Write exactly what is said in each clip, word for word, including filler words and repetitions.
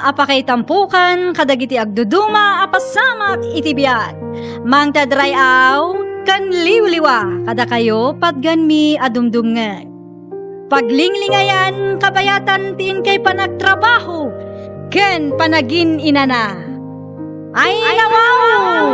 a pakaitampokan kadagiti agduduma a pasamak iti biag. Mangted ray-aw ken liwliwa kadakayo patgenmi a dumdumngeg. Paglinglingayan, kabayatan ti inkay panagtrabaho ken panagin-inana. Ay, nawaw!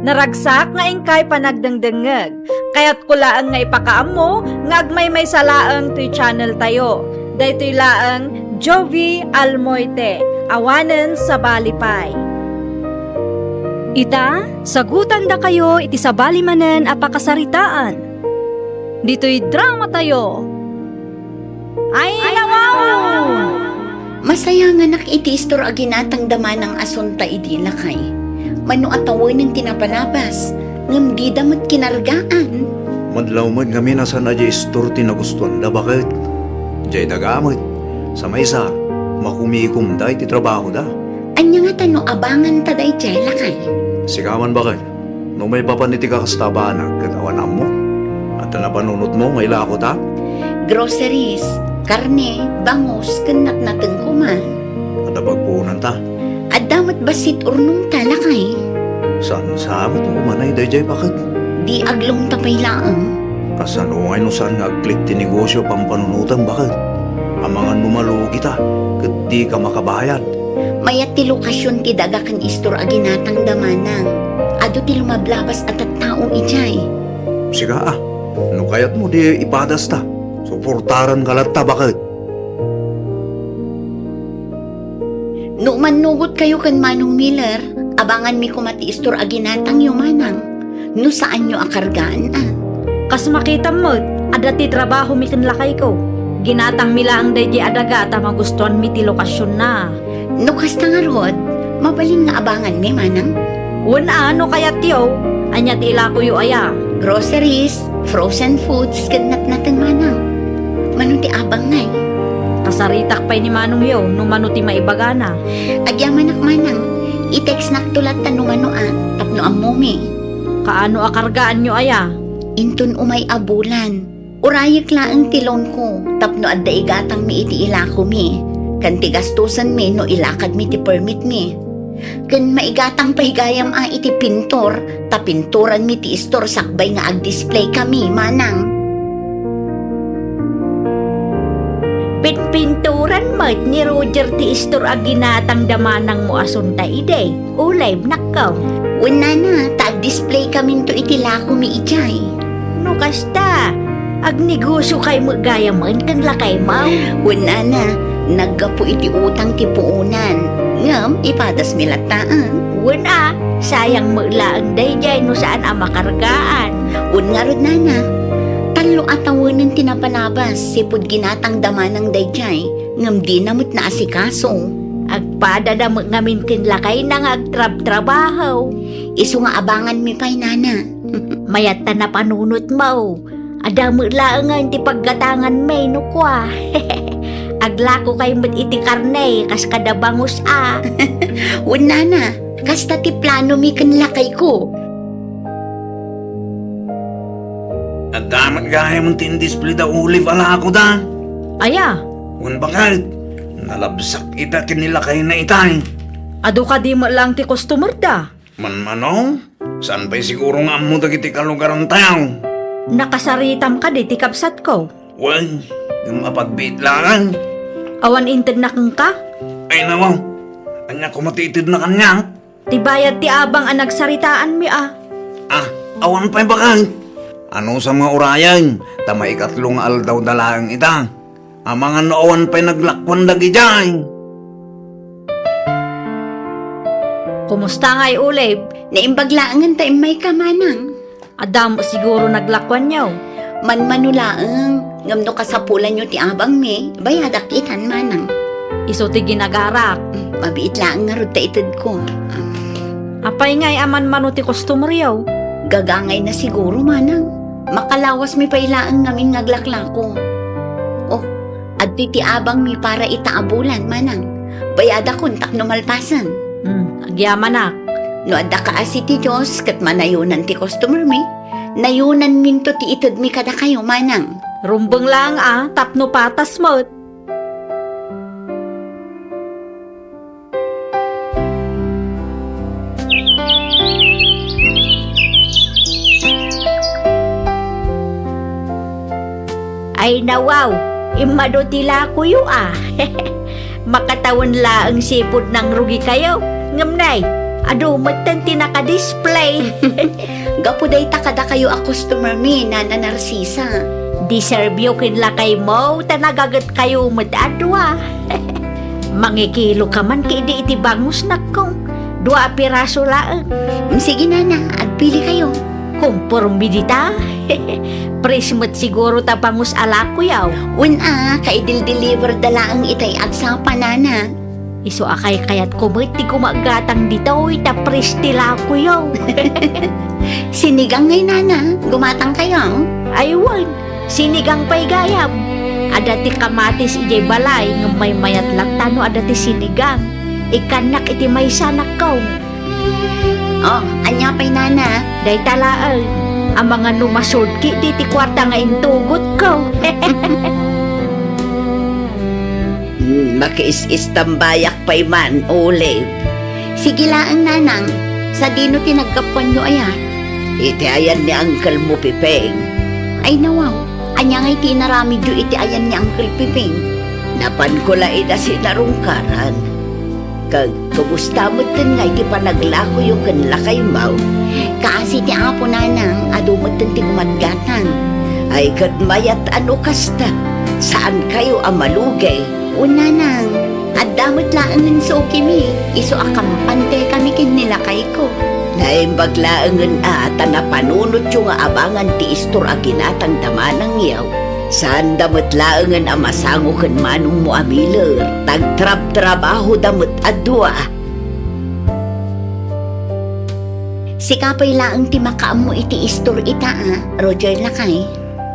Naragsak nga inkay panagdengdengngeg. Kayatko laeng nga ipakaammo nga agmaymaysa laeng toy channel tayo. Daytoy laeng Jovi Almoite, awanen sabali pay. Ita, sagutandakayo iti sabali manen a pakasaritaan. Ditoy drama tayo. Ay, nawaw! Masayanganak iti istor a ginatang da manang asunta idi lakay. Mano a tawenen ti napalabas, ngem dida met kinargaan. Madlaw met ngamin a saan a diay istor ti nagustuanda, baket. Diay daga met. Sa maysa, makumikomda iti trabahoda. Ania ngata no abanganta daydiay, lakay? Sika man, baket. No maipapan iti kakasta a banag ket awan ammo, adda napanunotmo nga ilakota? Groceries, karne, bangus, ken natnateng koma. Adda pagpuonanta? Adda met bassit urnongta, lakay. Saan sa met umanay daydiay, baket? Di aglongta pay laeng. Kasano ngay no saan nga agklik ti negosio a pampanunotem, baket? Amangan no malugita ket dika makabayad. Mayat ti lokasion ti daga ken istor a ginatangda, manang. Adu ti lumablabas a tattao idiay. Sika a, no kayatmo di ipadasta, suportaranka latta, baket. No mannugotkayo ken Manong Miller, abanganmi koma ti istor a ginatangyo, manang. No saanyo a kargaan, a. Kas makitam met, adda ti trabahomi ken lakayko. Ginatangmi laeng daydiay a daga ta magustuanmi ti lokasionna. No kasta ngarud, mabalin nga abanganmi, manang? Wen a, no kayatyo, ania ti ilakoyo aya? Groceries, frozen foods, ken natnateng, manang. Mano ti abang ngay? Kasaritak pay ni manongyo no mano ti maibagana. Agyamanak, manang. I-textnakto latta no mano a, tapno ammomi. Kaano a kargaanyo aya? Inton umay a bulan, urayek laeng ti loanko tapno adda igatangmi iti ilakomi, ken ti gastusenmi no ilakadmi ti permitmi. Ken maigatang pay gayam a iti pintor, ta pintoranmi ti istor sakbay nga agdisplay kami, manang. Pinpintoran met ni Roger ti istor a ginatangda manangmo asunta idi. Ulay, nakkaw. Wen nana, ta agdisplay kaminto iti lakomi idiay. No kasta, agnegosyokay met gayamen ken lakaymo? Wen nana, naggapu iti utang ti puonan, ngem ipadasmi latta, a. Wen a, sayang met laeng daydiay no saan a makargaan. Wen ngarud, nana, tallo a tawenen ti napalabas, sipud ginatangda manang daydiay, ngem dina met naasikaso. Agpadada met ngamin ken lakayna nga agtrabtrabaho. Isu nga abanganmi pay, nana. Mayat ta napanunotmo. Adda met laengen ti paggatanganmi no kua. Aglakokay met iti karne kas kada bangus a. Wen nana, kasta ti planomi ken lakayko. Adda met gayamen ti indisplay da Olive a lakoda. Aya? Wen baket, nalabsak ida ken ni lakayna itay. Adu kadi met laeng ti customer da? Manmano? Saan pay siguro nga ammo dagiti kalugarantayo? Nakasaritam kadi ti kabsatko? Wen, ngem apagbiit laeng. Awan intedna kenka? Ay, nawaw. Ania koma ti itedna kaniak? Ti bayad ti abang a nagsaritaanmi a. Ah, awan pay baket. Anusam nga urayen, ta maikatlo nga aldawda laeng ita. Amangan no awan pay naglakuan dagidiay. Kumusta ngay, Olive? Naimbag laengen ta immayka, manang. Adda met siguro naglakuanyo. Manmano laeng, ngem no kasapulanyo ti abangmi, bayadak itan, manang. Isu ti ginagarak. Mabiit laeng ngarud ta itedko. Apay ngay a manmano ti customeryo? Gagangayna siguro, manang. Makalawasmi pay laeng ngamin nga aglaklako. Oh, adtoy ti abangmi para ita a bulan, manang. Bayadakon tapno malpasen. Hmm, agyamanak. No adda kaasi ti Dios ket manayonan ti customermi, nayonanminto ti itedmi kadakayo, manang. Rumbeng laeng a tapno patas met. Ay nawaw, immadu ti lakoyo a. Makatawen laeng sipud nangrugikayo. Ngem nay, adu metten ti nakadisplay. Gapu dayta kadakayo a customer mi, Nana Narcisa. Deserve yo ken lakaymo ta nagagetkayo met a dua. Mangikilo ka man kidi iti bangusnak, Kong. Dua a piraso laeng. Mm, sige, Nana, agpili kayo. Komporme dita. Fresh met siguro ta bangus a lakoyaw. Wen a, kaidil-deliver da laeng itay agsapa, Nana. Isu a kaykayatko met ti gumaggatang ditoy ta fresh ti lakoyo. Sinigang ngay, Nana. Gumatang kayo? Ay wen, sinigang pay gayam. Adda ti kamatis idiay balay ngem maymayat latta no adda ti sinigang. Ikkannak iti maysanak, Kong. Oh, ania pay, Nana? Dayta laeng. Amangan no masort kidi ti kuarta nga intugotko. Hmm, makiis-istambayak pay man, Olive. Sige laeng, Nanang. Sadino ti naggapuanyo aya? Iti ayan ni Uncle mo, Piping. Ay, nawaw. Ania ngay ti inaramidyo iti ayan ni Uncle Piping? Napanko la ida sinarungkaran. Ket kumusta metten ngay ti panaglakoyo ken lakaymo? Kaasi ti Apo, Nanang, adu metten ti gumatgatang. Ay, ket mayat a no kasta, saankayo a malugi. O, Nanang, adda met laengen sukimi, isu a kampantekami ken ni lakayko. Naimbag laengen a ta napanunotyo nga abangan ti istor a ginatangda manangyo. Saanda met laengen a masango ken manongmo a Miller, ta agtrabtrabahoda met a dua. Sika pay laeng ti makaammo iti istor ita a, Roger lakay.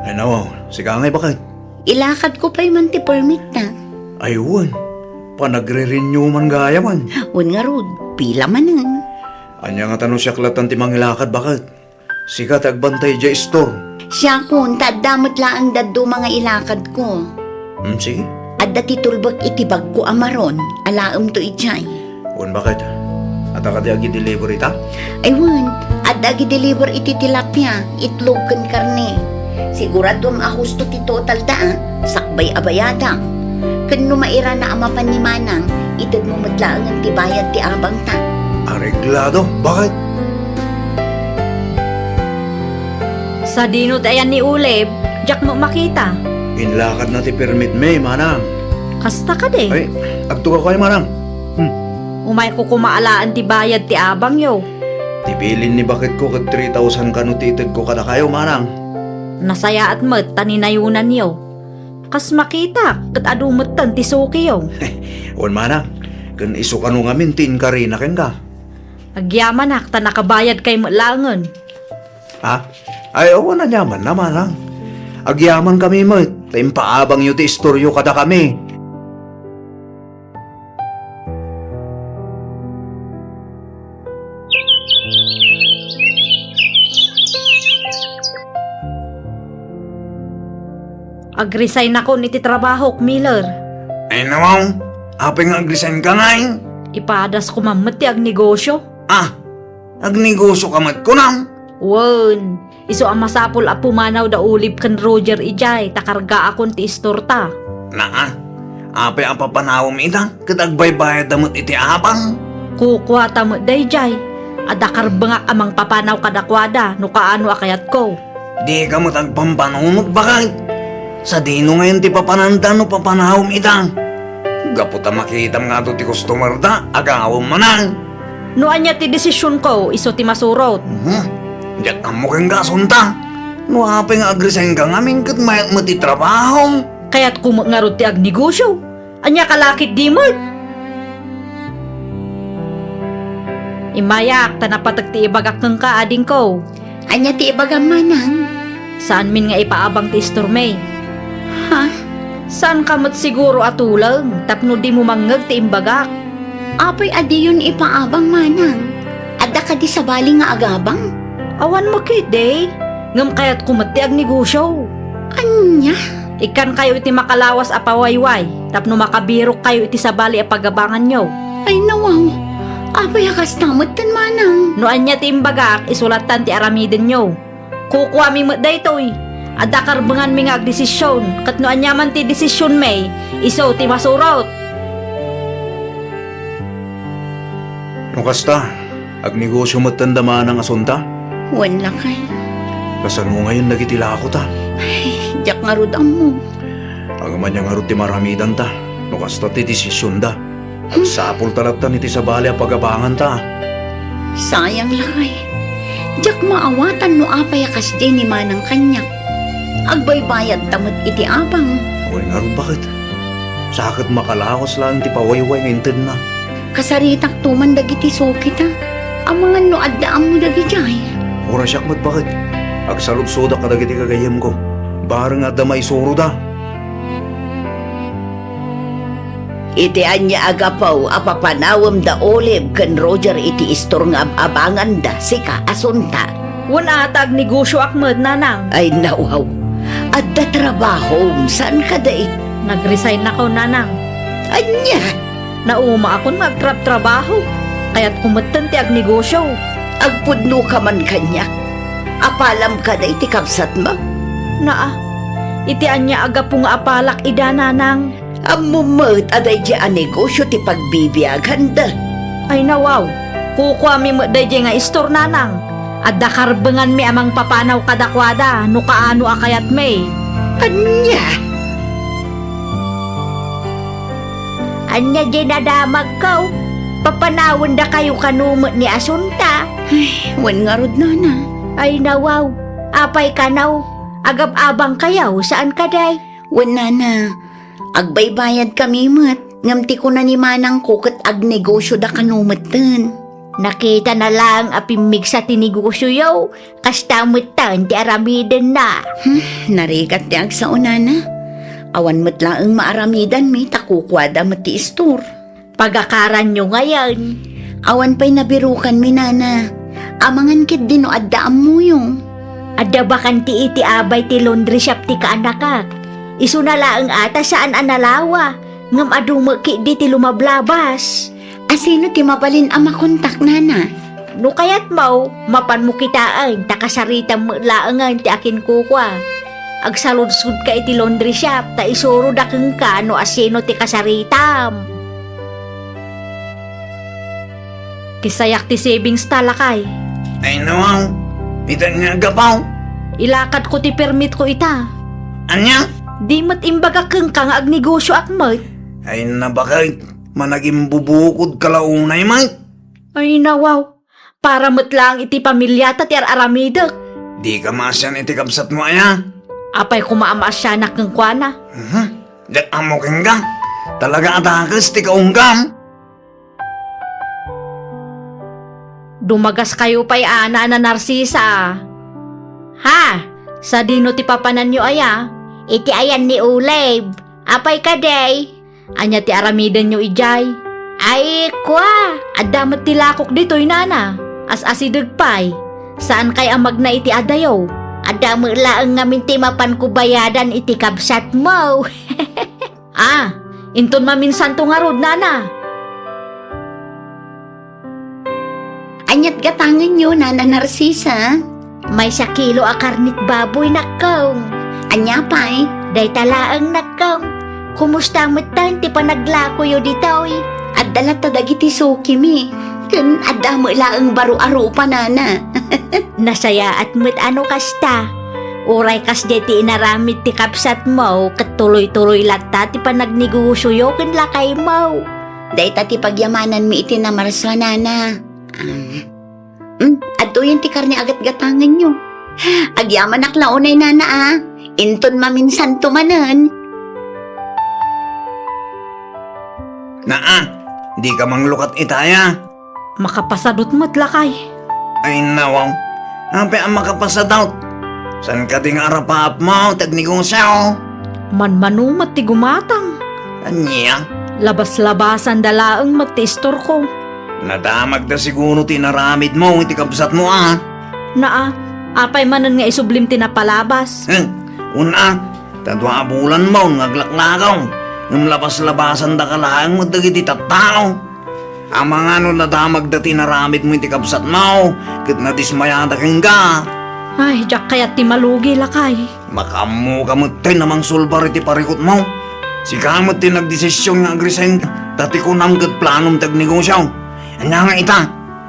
Ay, nawaw, sika ngay baket. Ilakadko pay man ti permitta. Ay, wen. Panagre-renew man gayam. Wen ngarud, pila manen? Ania ngata no siak lattan ti mangilakad baket? Sika ti agbantay idiay istor. Siakon, ta adda met laeng dadduma nga ilakadko. Hmm, sige. Adda ti tulbek iti bagko a maron, alaemto idiay. Wen baket, adda kadi agi-deliver ita? Ay wen, adda agi-deliver iti tilapia, itlog ken karne. Siguraduam a husto ti totalda a, sakbay a bayadam. Ken no mairana a mapan ni Manang, itedmo met laengen ti bayad ti abangta. Areglado, baket? Sadino ti ayan ni Olive? Diak met makita. Inlakadna ti permit mi, Manang. Kasta kadi? Ay, agtugaw kayo, Manang. Hmm. Umayko koma alaen ti bayad ti abangyo. Ti bilin ni baketko ket three thousand kano ti itedko kadakayo, Manang. Nasayaat met ta ninayonanyo. Kas makitak, ket adu metten ti sukiyo. Wen, Manang, ken isu kano ngamin ti inkarina kenka. Agyamanak ta nakabayadkay met laengen. Ha? Ay, awan aniamanna, Manang. Agyamankami met ta impaabangyo ti istoryo kadakami. Agresign akon iti trabahok, Miller. Ay, nawaw, apay nga agresign ka ngay? Ipadas ko man met ti agnegosyo. Ah, agnegosyo ka met kunam? Wen, isu a masapul a pumanaw da Olive ken Roger idiay ta kargaakon ti istorta. Naa, apay a papanawem ida ket agbaybayadda met iti abang? Kukuata met daydiay. Adda karbengak a mangpapanaw kadakuada no kaano a kayatko. Dika met agpampanunot, baket. Sadino ngayon ti papananda no papanawem ida? Gapu ta makitam nga adu ti customer da, agawem manen. No ania ti desisionko, isu ti masurot. Mhm. Diak ammo ken kasunta. No apay nga agresign ka ngamin ket mayat met ti trabaho. Kayatko met ngarud ti agnegosyo. Ania ka lakit di met? Immayak ta napatek ti ibagak kenka, adingko. Ania ti ibagam, Manang? Saanmin nga ipaabang ti istormi. Ha? Saanka met siguro a tuleng tapno dimo mangngeg ti imbagak. Apay a diyon ipaabang, Manang? Adda kadi sabali nga agabang? Awan met ketdi, ngem kayatko met ti agnegosyo. Ania? Ikkankayo iti makalawas a pawayway tapno makabirokkayo iti sabali a pagabanganyo. Ay, nawaw. Apay a kasta metten, manang? No ania ti imbagak, isu lattan ti aramidenyo. Kukuami met daytoy. Adda karbenganmi nga agdesision, ket no aniaman ti desisionmi, isu ti masurot. No kasta, agnegosio metten da manang Asunta? Wen, lakay. Kasano ngayon dagiti lakota? Ay, diak ngarud ammo. Agamania ngarud ti maramidanta, no kasta ti desisionda. Agsapulta lattan iti sabali a pagabanganta. Sayang, lakay. Diak maawatan no apay a kasdiay ni manang kaniak. Agbaybayadta met iti abang. Wen ngarud, baket. Sa ket makalawas laeng ti pawayway nga intedna. Kasaritakto man dagiti sukita. Amangan no adda ammo dagidiay. Uray siak met, baket. Agsaludsodak kadagiti gagayyemko. Bareng adda maisuroda. Iti ania a gapu a papanawem da Olive ken Roger iti istor nga ab-abanganda, sika, Asunta? Wen a, ta agnegosioak met, nanang. Ay, nawaw. Adda trabahom, saan kadi? Nag-resignako, nanang. Ania? Naumaakon nga agtrabtrabaho. Kayatko metten ti agnegosio. Agpudnoka man kaniak. Apalam kadi ti kabsatmo? Naa, iti ania a gapu nga apalak ida, nanang? Ammom met a daydiay a negosio ti pagbibiaganda. Ay, nawaw, kukuami met daydiay nga istor, nanang. Adda karbenganmi a mangpapanaw kadakuada no kaano a kayatmi. Ania? Ania diay nadamagko? Papanawendakayo kano met ni Asunta? Ay, wen ngarud, nana. Ay, nawaw, apay kano? Agab-abangkayo, saan kadi? Wen, nana. Agbaybayadkami met, ngem ti kuna ni manangko ket agnegosioda kano metten. Nakitana laeng a pimmigsa ti negosioyo, kasta metten ti aramidenna. Hmm, narigat ti agsao, nana. Awan met laeng maaramidanmi ta kukuada met ti istor. Pagakaranyo ngayen. Awan pay nabirukanmi, nana. Amangan ketdi no adda ammoyo. Adda bakante iti abay ti laundry shop ti kaanakak. Isuna laeng a ta saan a nalawa, ngem adu met ketdi ti lumablabas. A sino ti mabalin a makontak, nana? No kayatmo, mapanmo kitaen ta kasaritam met laengen ti akinkukua. Agsaludkodka iti laundry shop ta isuroda kenka no a sino ti kasaritam. Kisayak ti savings ta, lakay. Ay, nawaw. Ita nga gapaw. Ilakadko ti permitko ita. Ania? Di met imbagak kenka nga agnegosioak met. Ay, nabakit. Managimbubukodka la unay met. Ay, nawaw. Para met laeng iti pamiliata ti ar-aramidek. Dika maasian iti kabsatmo aya? Apay koma a maasianak kenkuana? Mhm. Diak ammo kenka. Talaga a dakes ti kaunggam. Dumagaskayo pay a, Nana Narcisa. Ha? Sadino ti papananyo aya? Iti ayan ni Olive. Apay kadi? Ania ti aramidenyo idiay? Ay, kua, adda met ti lakok ditoy, nana. As-asideg pay. Saankay a magna iti adayo? Adda met laeng ngamin ti mapanko bayadan iti kabsatmo. Ah, inton maminsanto ngarud, nana. Aniat gatangenyo, Nana Narcisa? Maysa kilo a karnit baboy, nakkong. Ania pay? Dayta laeng, nakkong. Kumusta metten ti panaglakoyo ditoy? Adda latta dagiti sukimi. Ken adda met laeng baro a rupa, nana. Nasayaat met a no kasta. Uray kasdiay ti inaramid ti kabsatmo, ket tuloy-tuloy latta ti panagnegosioyo ken lakaymo. Dayta ti pagyamananmi iti namarsua, nana. Um, hmm, adtoyen ti karne a gatgatangenyo. Agyamanak la unay, nana, a. Inton maminsanto manen. Naa, dika manglukat itaya. Makapasadut met, lakay. Ay, nawaw. Apay a makapasadut? Saan kadi nga arapaapmo ti agnegosio? Manmano met ti gumatang. Ania? Labas-labasanda laeng met ti istorko. Nadamagda siguro ti inaramidmo iti kabsatmo, a. Naa, apay manen nga isublim ti napalabas? Hmm. Wen a, ta dua a bulan manen nga aglaklakaw, ngem labas-labasandaka laeng met dagiti tattao. Amangan no nadamagda ti inaramidmo iti kabsatmo, ket nadismayada kenka. Ay, diak kayat ti malugi, lakay. Makaammoka metten a mangsulbar iti parikutmo. Sika met ti nagdesision nga agresign, ta ti kunam ket planom ti agnegosio. Ania nga ita,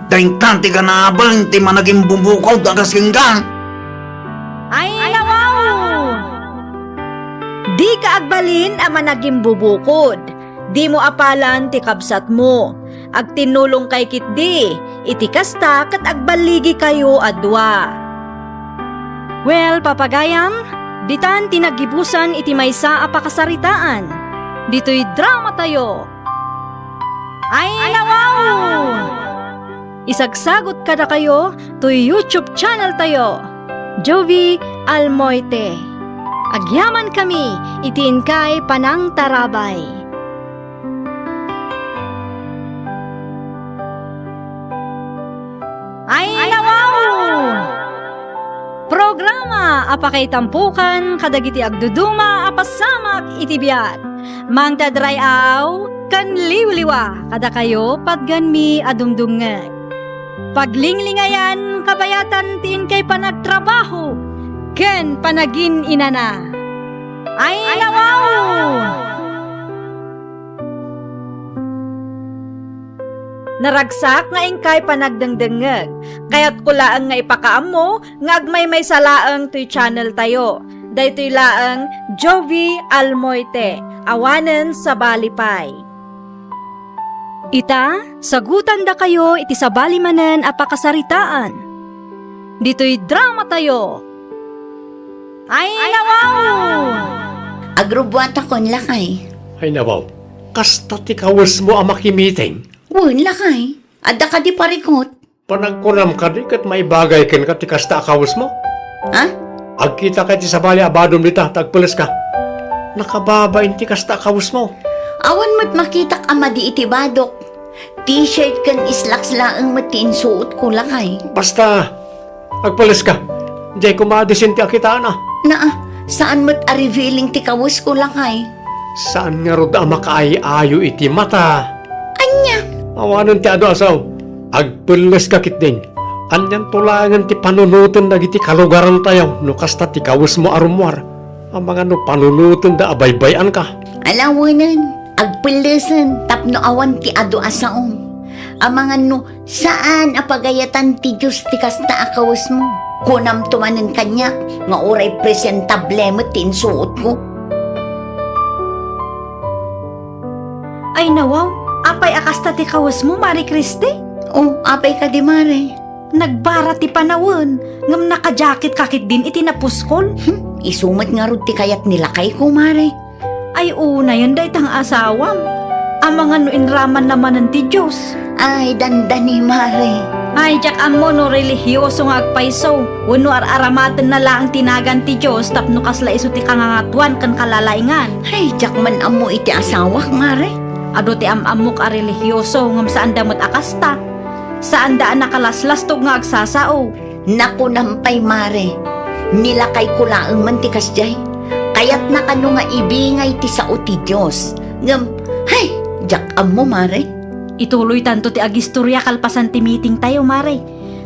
dayta ti ganaben ti managimbubukod a kas kenka. Ay, nawaw! Dika agbalin a managimbubukod. Dimo apalan ti kabsatmo. Agtinnulongkay ketdi. Iti kasta, ket agballigikayo a dua. Well, papagayam, ditan ti naggibusan iti maysa a pakasaritaan. Ditoy dramatayo. Ay, nawaw! Isagsagut kadakayo toy YouTube channel tayo, Jovie Almoite. Agyamankami iti inkay panangtarabay. Ay, nawaw! Programa a pakaitampokan kadagiti agduduma a pasamak iti biag. Mangted ray-aw ken liwliwa kadakayo patgenmi a dumdumngeg. Paglinglingayan kabayatan ti inkay panagtrabaho ken panagin-inana. Ay, nawaw! Naragsak nga inkay panagdengdengngeg. Kayatko laeng nga ipakaammo nga agmaymaysa laeng toy channel tayo. Daytoy laeng Jovie Almoite, awanen sabali pay. Ita, sagutandakayo iti sabali manen a pakasaritaan. Ditoy dramatayo. Ay, nawaw! Agrubbuatakon, lakay. Ay, nawaw. Kasta ti kawesmo a makimiting? Wen, lakay. Adda kadi parikut? Panagkunam kadi ket maibagay kenka ti kasta a kawesmo? Ha? Agkitaka iti sabali a badom dita, ta agpeleska. Nakababain ti kasta a kawesmo. Awan met makitak a madi iti badok. T-shirt ken slacks laeng met ti insuotko, lakay. Basta, agpeleska. Diay koma disin ti akitana. Naa, saan met a revealing ti kawesko, lakay. Saan ngarud a makaay-ayo iti mata. Ania? Awanen ti adu a sao. Agpelleska ketdin. Anianto laengen ti panunoten dagiti kalugarantayo no kasta ti kawesmo a rummuar? Amangan no panunotenda a baybay-anka. Alawenen, agpellesen tapno awan ti adu a saom. Amangan no saan a pagayatan ti Dios ti kasta a kawesmo. Kunamto manen kaniak nga uray presentable met ti insuotko. Ay nawaw, apay a kasta ti kawesmo, Mare Christy? Oh, apay kadi, Mare? Nagbara ti panawen, ngem nakajacket ka ketdin iti napuskol. Hmm, isu met ngarud ti kayat ni lakayko, Mare. Ay, unayen dayta nga asawam. Amangan no inramanna manen ti Dios. Ay, dandani, Mare. Ay, diak ammo no relihioso nga agpayso, wenno ar-aramatenna laeng ti nagan ti Dios tapno kasla isu ti kangangatuan ken kalalaingan. Ay, diak man ammo iti asawak, Mare. Adu ti am-ammok a relihioso, ngem saanda met a kasta. Saanda a nakalaslastog nga agsasao. Nakunam pay, Mare. Ni lakayko laeng man ti kasdiay. Kayatna kano nga ibingay ti sao ti Dios. Ngem, hay, diak ammo, Mare. Ituloytanto ti agistoria kalpasan ti meeting tayo, Mare.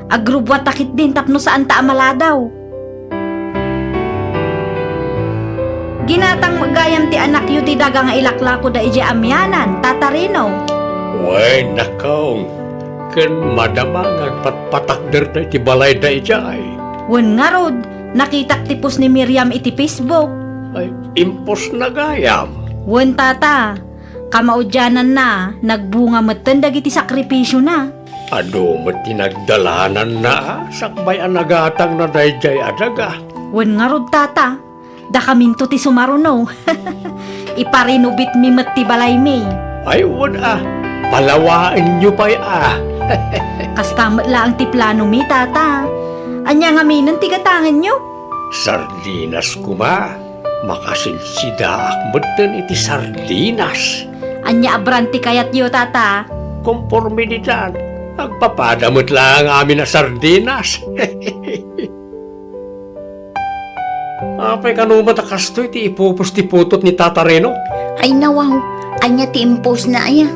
Agrubbuatta ketdin tapno saanta a maladaw. Ginatang met gayam ti anakyo ti daga nga ilaklakoda idiay amianan, Tata Rino. Wen, nakong, ken madama nga agpatpatakderda iti balayda idiay. Wen ngarud, nakitak ti post ni Miriam iti Facebook. Ay, imposna gayam. Wen, Tata, kamaudiananna, nagbunga metten dagiti sakripisiona. Adu met ti nagdalananna, sakbay a nagatangna daydiay a daga. Wen ngarud, Tata, dakaminto ti sumaruno. Iparinubitmi met ti balaymi. Ay, wen a, palawaenyo pay a. Kasta met laeng ti planomi, Tata. Ania ngaminen ti gatangenyo? Sardinas koma. Makasilsidaak metten iti sardinas. Ania a brand ti kayatyo, Tata? Konforme ditan, agpapada met laeng amin a sardinas. Apay kano met a kastoy ti ipupos ti putot ni Tata Reno? Ay nawaw, ania ti impusna aya?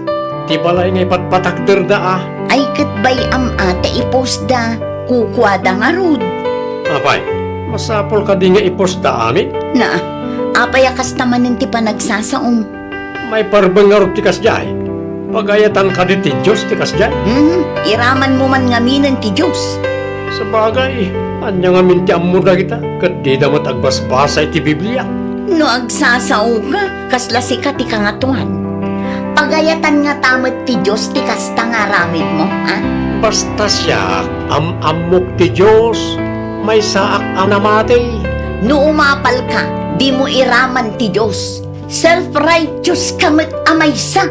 Ti balay nga ipatpatakderda a. Ay ket bay-am a ta ipusda, kukuada ngarud. Apay, masapul kadi nga ipusda amin? Na, apay a kasta manen ti panagsasaom? Maiparbeng ngarud ti kasdiay? Pagayatan kadi ti Dios ti kasdiay? Hmm, iramanmo man ngaminen ti Dios. Sabagay, ania ngamin ti ammo dagita, ket dida met agbasbasa iti Biblia? No agsasaoka, kasla sika ti Kangatoan. Pagayatan ngata met ti Dios ti kasta nga aramidmo, a? Basta siak, am-ammok ti Dios, maysaak a namati. No umapalka, dimo iraman ti Dios. Self-righteous ka met a maysa.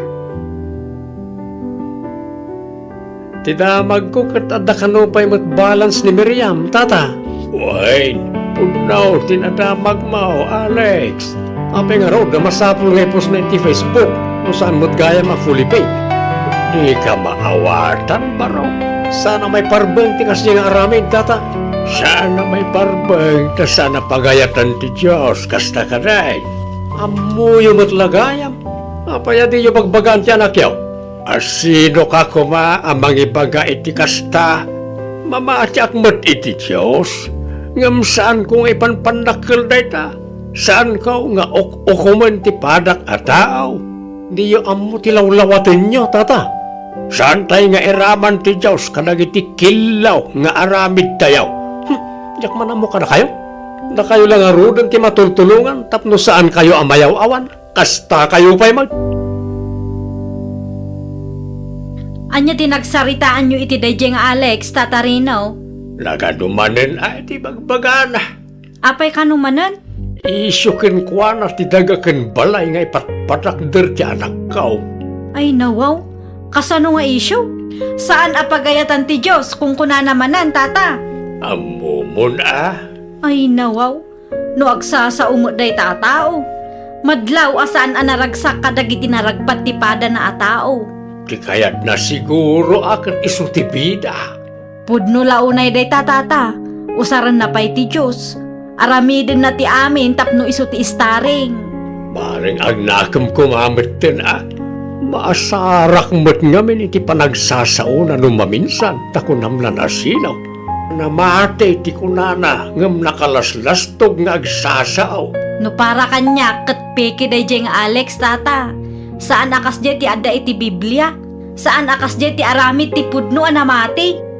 Ti damagko ket adda kano pay met balance ni Miriam, Tata. Wen, pudno ti nadamagmo, Alex. Apay ngarud a masapul nga ipusna iti Facebook no saan met gayam a fully paid? Dika maawatan, baro. Saan a maiparbeng ti kasdiay nga aramid, Tata? Saan a maiparbeng ta saan a pagayatan ti Dios, kasta kadi? Ammoyo met la gayam. Apay a diyo bagbagaan ti anakyo? A sinoka koma a mangibaga iti kasta? Mamatiak met iti Dios, ngem saanko nga ipanpannakkel dayta. Saanko nga uk-ukomen ti padak a tao. Diyo ammo ti lawlawatenyo, Tata. Saantay nga iraman ti Dios kadagiti killaw nga aramidtayo. Hmm, diak man ammo kadakayo. Dakayo la ngaruden ti matultulongan tapno saankayo a mayaw-awan. Kastakayo pay met. Ania ti nagsaritaanyo iti daydiay nga Alex, Tata Rino? Nagadu manen a iti bagbagana. Apay kano manen? Isyu kenkuana ti daga ken balay nga ipatpatakder ti anakko. Ay, nawaw. Kasano nga isyu? Saan a pagayatan ti Dios, kunkunana manen, Tata. Ammomon a. Ay, nawaw. No agsasao met dayta a tao, madlaw a saan a naragsak kadagiti naragpat ti padana a tao. Ti kayatna siguro a ket isu ti bida. Pudno la unay dayta, Tata. Usarenna pay ti Dios. Aramidenna ti amin tapno isu ti istaring. Bareng agnakem koma metten a. Maasarak met ngamin iti panagsasaona no maminsan ta kunam la nasino. Namati ti kunana ngem nakalaslastog nga agsasao. No para kaniak ket peke daydiay nga Alex, Tata. Saan a kasdiay ti adda iti Biblia. Saan a kasdiay ti aramid ti pudno a namati.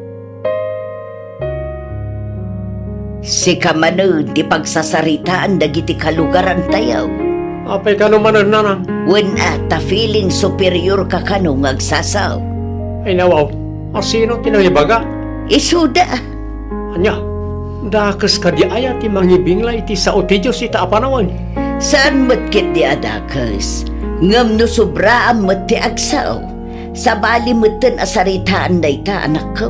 Sika manen ti pagsasaritaan dagiti kalugarantayo. Apay kano manen, Nanang? Wen a ta feeling superior ka kano nga agsasao? Ay nawaw, a sino ti nangibaga? Isuda. Ania, dakes kadi aya ti mangibingla iti sao ti Dios ita a panawen? Saan met ketdi a dakes, ngem no sobraam met ti agsao, sabali metten a saritaan dayta, anakko.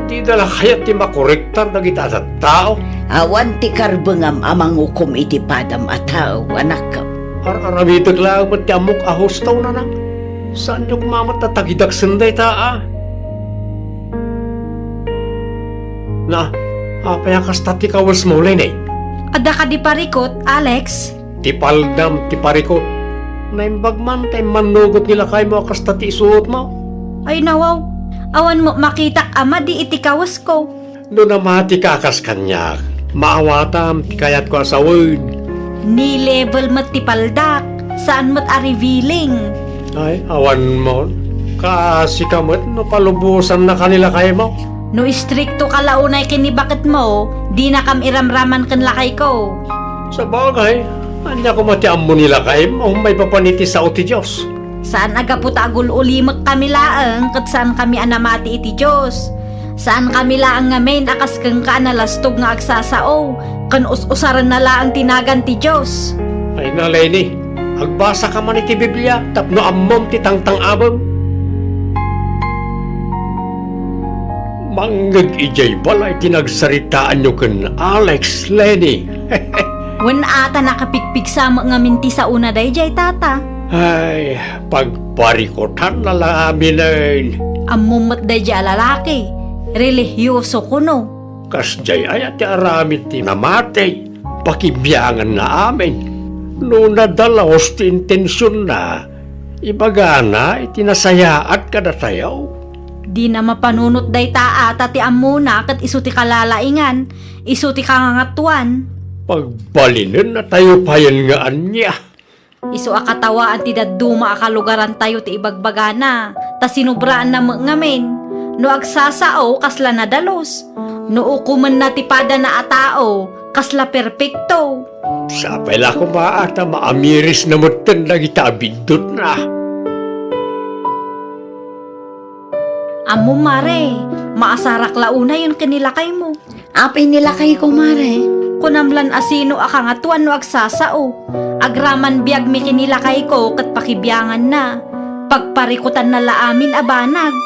Dida la kayat ti makorektar dagita a tattao? Awan ti karbengam a mangukom iti padam a tao, anakko. Ar-aramidek laeng met ti ammok a husto, Nanang. Saanyo koma met a tagidaksen dayta a. Na, apay a kasta ti kawesmo, Leni? Adda kadi parikut, Alex? Ti paldam ti parikut. Naimbag man ta immannugot ni lakaymo a kasta ti isuotmo. Ay nawaw, awan met makitak a madi iti kawesko. No namatika a kas kaniak, maawatam ti kayatko a sawen. Ni level met ti paldak, saan met a revealing. Ay, awan mo. Kaasika met no palubosannaka ni lakaymo. No istrikto ka la unay ken ni baketmo, dinakam iramraman ken lakayko. Sabagay, ania koma ti ammo ni lakaymo maipapan iti sao ti Dios? Saan a gapu ta agul-ulimekkami laeng ket saankami a namati iti Dios. Saankami laeng ngamin a kas kenka a nalastog nga agsasao, ken us-usarenna laeng ti nagan ti Dios. Ay na, Leni, agbasaka man iti Biblia tapno ammom ti tangtang-abem. Mangngeg idiay balay ti nagsaritaanyo ken Alex, Leni. Wen a ta nakapigpigsa met ngamin ti saona daydiay, Tata. Ay, pagparikutanna la aminen. Ammom met daydiay a lalaki, relihioso kuno. Kasdiay aya ti aramid ti namati? pakibianganna amin. No nadalus ti intensionna, ibagana iti nasayaat kadatayo. Dina mapanunot dayta a ta ti ammona ket isu ti kalalaingan, isu ti kangangatuan. Pagbalinennatayo payen nga ania? Isu a katawaan ti dadduma a kalugarantayo ti ibagbagana, ta sinubraanna met ngamin. No agsasao, kasla nadalus. No ukomenna ti padana a tao, kasla perpekto. Sapay la koma a ta maamirisna metten dagita a biddutna. Ammom, mare, maasarak la unayen ken ni lakaymo. Apay ni lakayko, mare? Kunam lan a sino a kangatuan no agsasao. Agraman biagmi ken ni lakayko ket pakibianganna. Pagparikutanna la amin a banag.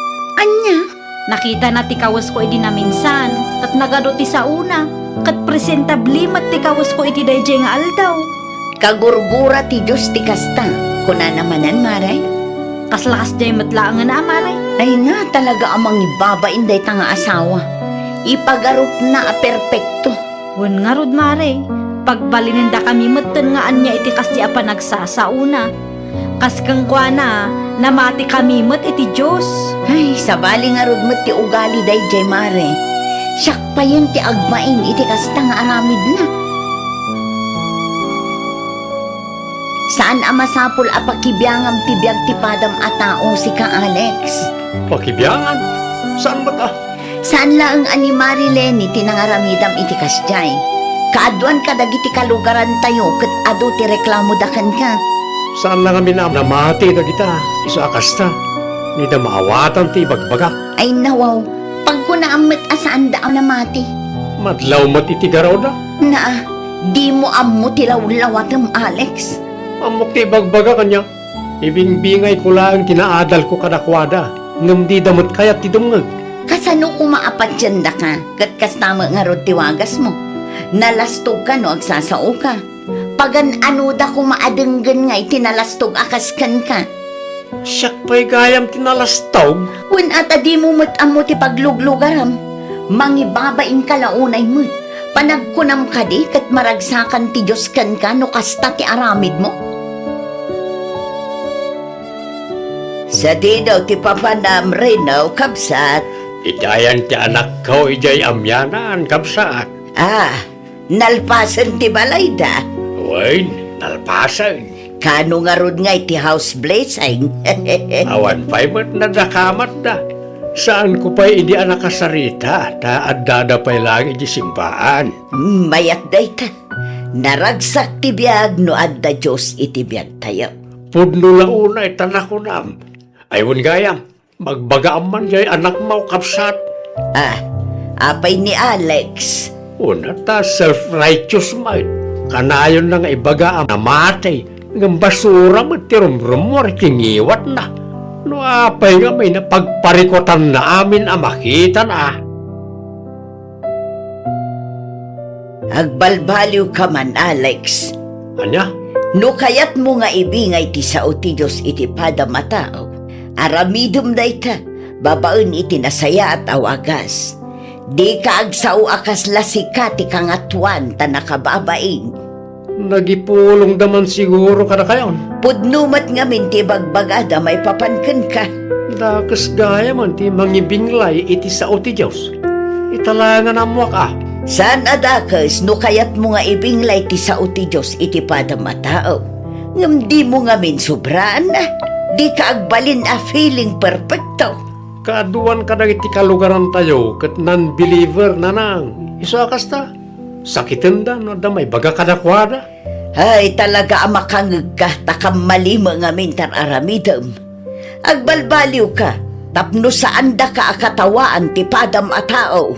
Ania? Nakitana ti kawesko idi naminsan, ket nagadu ti saona, ket presentable met ti kawesko iti daydiay nga aldaw. Kagurgura ti Dios ti kasta, kunana manen, mare. Kasla kasdiay met laengen a, mare. Ay na, talaga a mangibabain dayta nga asawa. Ipagarupna a perpekto. Wen ngarud, mare, pagbalinendakami metten nga ania iti kasdi a panagsasaona. Kas kenkuana, namatikami met iti Dios. Ay, sabali ngarud met ti ugali daydiay, mare. Siak payen ti agbain iti kasta nga aramidna. Saan a masapul a pakibiangam ti biag ti padam a tao, sika, Alex. Pakibiangan? Saan met a? Saan laeng a ni Mari Leni ti nangaramidam iti kasdiay. Kaaduan kadagiti kalugarantayo ket adu ti reklamoda kenka. Saan la ngamin a namati dagita, isu a kasta. Nida maawatan ti ibagbagak. Ay, nawaw. Pagkunaam met a saanda a namati. Madlaw met iti garawda. Naa, dimo ammo ti lawlawatem, Alex. Ammok ti ibagbagak, ania? Ibingbingayko laeng ti naadalko kadakuada, ngem dida met kayat ti dumngeg. Kasano koma a patiendaka, ket kasta met ngarud ti wagasmo? Nalastogka no agsasaoka. Pagan-anoda koma a denggen nga iti nalastog a kas kenka. Siak pay gayam ti nalastog? Wen a ta dimo met ammo ti pagluglugaram. Mangibabainka la unay met. Panagkunam kadi ket maragsakan ti Dios kenka no kasta ti aramidmo? Sadino ti papanam rino, kabsat? Itayan ti anakko idiay amianan, kabsat. Ah, nalpasen ti balayda? Wen, nalpasen. Kano ngarud nga iti house blessing? Awan pay met nadakamatda. Saanko pay idi a nakasarita, ta addada pay laeng iti simbaan. Mm, mayat dayta. Naragsak ti biag no adda Dios iti biagtayo. Pudno la unay ta nakunam. Ay, wen gayam, magbagaam man jay anakmo, kabsat. Ah, apay ni Alex? Una ta self-righteous met. Kanayonna nga ibaga a namati, ngem basura met ti rumrummuar iti ngiwatna. No apay ngamin a pagparikutanna amin a makitana? Agbalbaliwka man, Alex. Ania? No kayatmo nga ibingay ti sao ti Dios iti padam a tao, aramidem dayta babaen iti nasayaat a wagas. Dika agsao a kasla sika ti kangatuan ta nakababain. Nagipulongda man siguro kadakayon. Pudno met ngamin ti ibagbagada maipapan kenka. Dakes gayamen ti mangibinglay iti sao ti Dios. Ita laeng a ammoak a. Saan a dakes no kayatmo nga ibinglay ti sao ti Dios iti padam a tao. Ngem dimo ngamin sobraanna. Dika agbalin a feeling perfecto. Kaaduan kadagiti kalugarantayo ket non-believer, nanang. Isu a kasta, sakitenda no adda maibaga kadakuada. Ay, talaga a makangegka, ta kammali met ngamin ti ar-aramidem. Agbalbaliwka, tapno saandaka a katawaan ti padam a tao.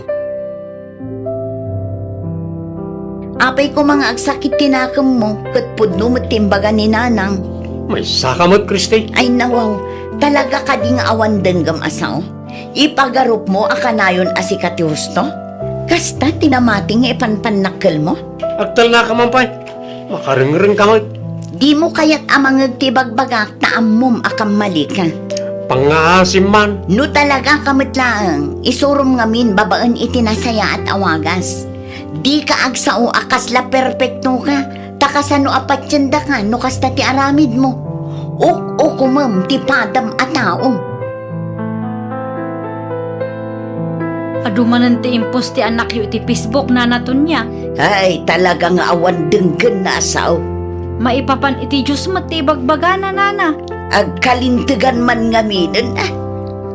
Apay koma nga agsakit ti nakemmo, ket pudno met ti imbaga ni Nanang. Maysaka met, Christy. Ay, nawaw, talaga kadi nga awan denggem a sao? Ipagarupmo a kanayon a sika ti husto? Kasta ti namati nga ipanpannakkelmo? Agtalnaka man pay. Makarengrengka met. Dimo kayat a mangeg ti ibagbagak ta ammom a kammalika. Pangngaasim man. No talagaka met laeng, isurom ngamin babaen iti nasayaat a wagas. Dika agsao a kasla perpektoka, ta kasano a patiendaka no kasta ti aramidmo? Uk-ukomem ti padam a tao. Adu manen ti impost ti annakyo iti Facebook, Nana Tonia. Ay, talaga nga awan denggenna a sao. Maipapan iti Dios met ti ibagbagana, Nana. Agkalintegan man ngaminen, a.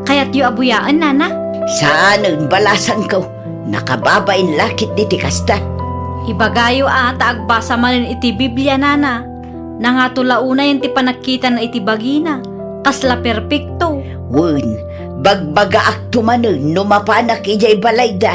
Kayatyo a buyaen, Nana? Saanen, balasangko. Nakababain la ketdi ti kasta. Ibagayo a ta agbasa manen iti Biblia, Nana. Nangato la unayen ti panagkitana iti bagina. Kasla perpekto. Wen, bagbagaakto manen no mapanak idiay balayda.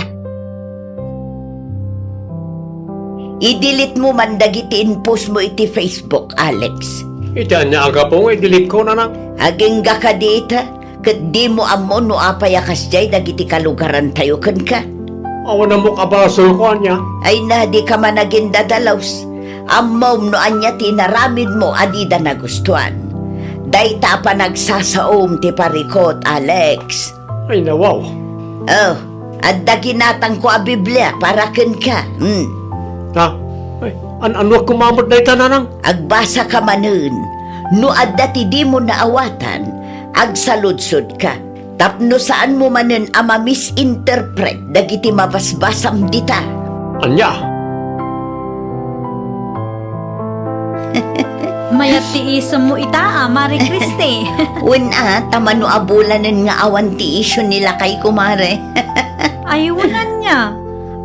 I-delete mo man dagiti inpost mo iti Facebook, Alex. Iti ania a gapu nga i-delete ko, Nanang? Agingga kadi ita, ket dimo ammo no apay a kasdiay dagiti kalugarantayo kenka. Awan ammok a basolko, ania? Ay na, dika man agindadalus. Ammom no ania ti inaramidmo a dida nagustuan. Dayta a panagsasaom ti parikut, Alex. Ay, nawaw. Oh, adda ginatangko a Biblia para kenka. Hmm. Ha? Ay, an-, annuak koma met dayta, Nanang? Agbasaka manen. No adda ti dimo naawatan, agsaludsodka. Tapno saanmo manen a ma-misinterpret dagiti mabasbasam dita. Ania? Mayat ti isemmo ita, a, Mare Christy. Wen a, ta mano a bulanen nga awan ti isyu ni lakayko, Mare. Ay, wen ania.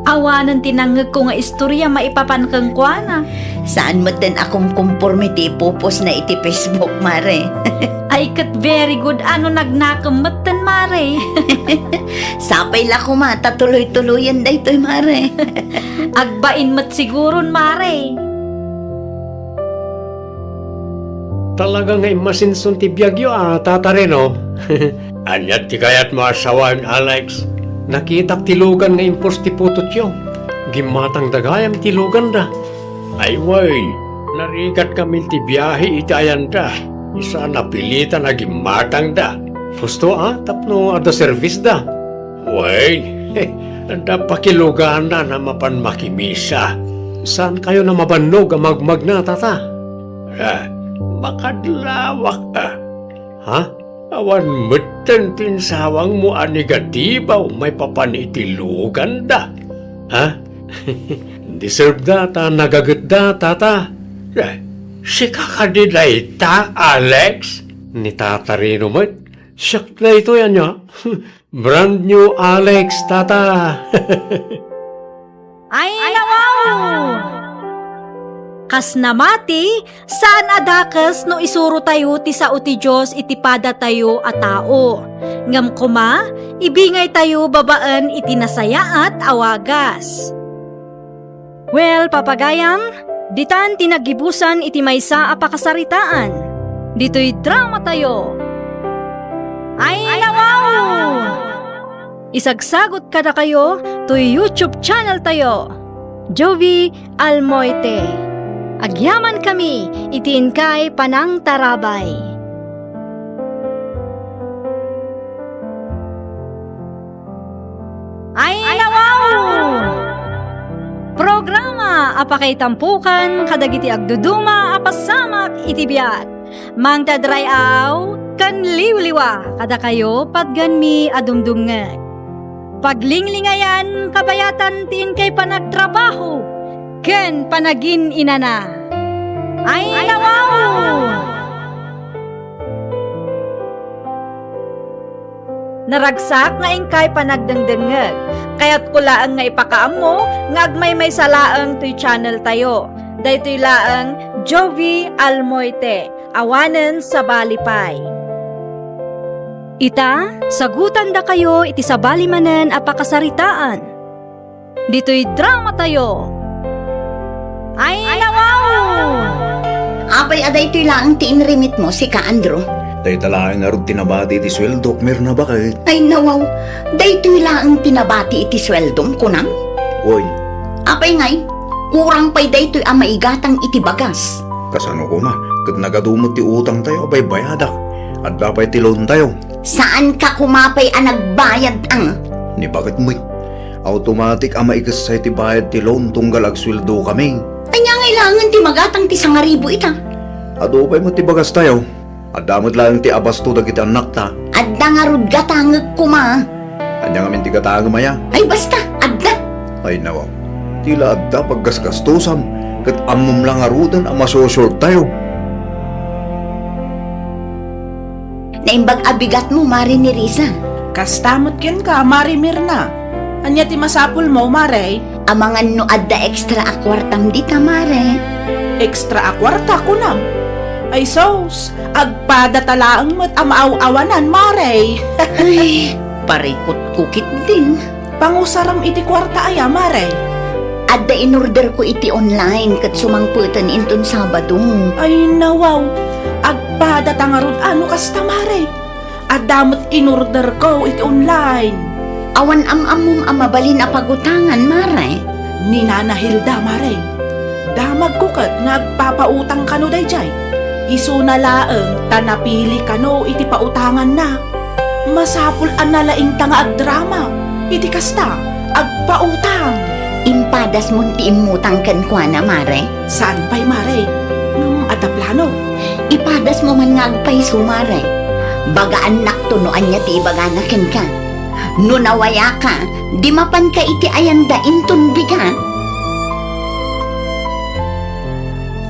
Awanen ti nangngegko nga istoria maipapan kenkuana. Saan metten a kumkumporme ti ipupostna iti Facebook, Mare. Ay, ket very good a no nagnakem metten, Mare. Sapay la koma ta tuloy-tuloyen daytoy, Mare. Agbain met siguron, Mare. Talaga nga immasinson ti biagyo a, Tata Reno. Ania ti kayatmo a sawen, Alex? Nakitak ti lugan nga impost ti putotyo. Gimmatangda gayam ti luganda. Ay wen, narigatkami ti biahe iti ayanda. Isu a napilitan a gimmatangda. Husto a, tapno adda servisda. Wen, adda pakiluganan a mapan makimisa. Saankayon a mabannog a magmagna, Tata? Ah, makadlawak, a. Ha? Awan metten ti insawangmo a negatibo maipapan iti luganda. Ha? Deserveda ta nagagetda, Tata. Eh, sika kadi dayta, Alex? Ni Tata Reno met. Siak daytoy, ania? Brand new Alex, Tata. Ay, nawaw! Kas namati, saan a dakes no isurotayo ti sao ti Dios iti padatayo a tao. Ngem koma, ibingaytayo babaen iti nasayaat a wagas. Well, papagayam, ditan ti naggibusan iti maysa a pakasaritaan. Ditoy dramatayo. Ay, nawaw! Isagsagot kadakayo toy YouTube channel tayo, Jovi Almoite. Agyamankami iti inkay panangtarabay. Ay, nawaw! Programa a pakaitampokan kadagiti agduduma a pasamak iti biag. Mangted ray-aw ken liwliwa kadakayo patgenmi a dumdumngeg. Paglinglingayan kabayatan ti inkay panagtrabaho ken panagin-inana. Ay, nawaw! Naragsak nga inkay panagdengdengngeg. Kayatko laeng nga ipakaammo nga agmaymaysa laeng toy channel tayo. Daytoy laeng Jovi Almoite, awanen sabali pay. Ita, sagutandakayo iti sabali manen a pakasaritaan. Ditoy dramatayo. Ay, nawaw! Apay a daytoy laeng ti inrimitmo, sika, Andrew? Dayta laeng ngarud ti nabati iti sueldok, Mirna, baket. Ay, nawaw! Daytoy laeng ti nabati iti sueldom, kunam? Wen. Apay ngay, kurang pay daytoy a maigatang iti bagas. Kasano koma, ket nagadu met ti utangtayo a baybayadak. Adda pay ti loantayo. Saanka koma pay a nagbayad, a? Ni baket met. Automatic a maikessay ti bayad ti loan tunggal agsueldokami. Ania ngay laengen ti magatang ti sangaribu ita? Adu pay met ti bagastayo. Adda met laeng ti abasto dagiti annakta. Adda ngarud gatangek koma. Ania ngamin ti gatangem aya? Ay, basta, adda. Ay, nawaw. Ti la adda paggasgastusam, ket ammom la ngaruden a masosortayo. Naimbag a bigatmo, Mare Nerissa. Kasta met kenka, Mare Mirna. Ania ti masapulmo, Mare? Amangan no adda extra a kuartam dita, Mare. Extra a kuarta, kunam? Ay sus, agpadata laeng met a maaw-awanan, Mare. Ay, parikutko ketdin. Pangusaram iti kuarta aya, Mare? Adda inorderko iti online ket sumangpeten inton Sabado. Ay, nawaw. Agpadata ngarud a no kasta, Mare. Adda met inorderko iti online. Awan am-ammom a mabalin a pagutangan, Mare? Ni Nana Hilda, Mare. Damagko ket nga agpapautang kano daydiay. Isuna laeng ta napili kano iti pautanganna. Masapul a nalaingta nga agdrama. Iti kasta, agpautang. Impadasmon ti immutang kenkuana, Mare? Saan pay, Mare. Ngem adda plano. Ipadasmo man nga agpayso, Mare. Bagaannakto no ania ti ibagana kenka. No nawayaka, di mapanka iti ayanda inton bigat.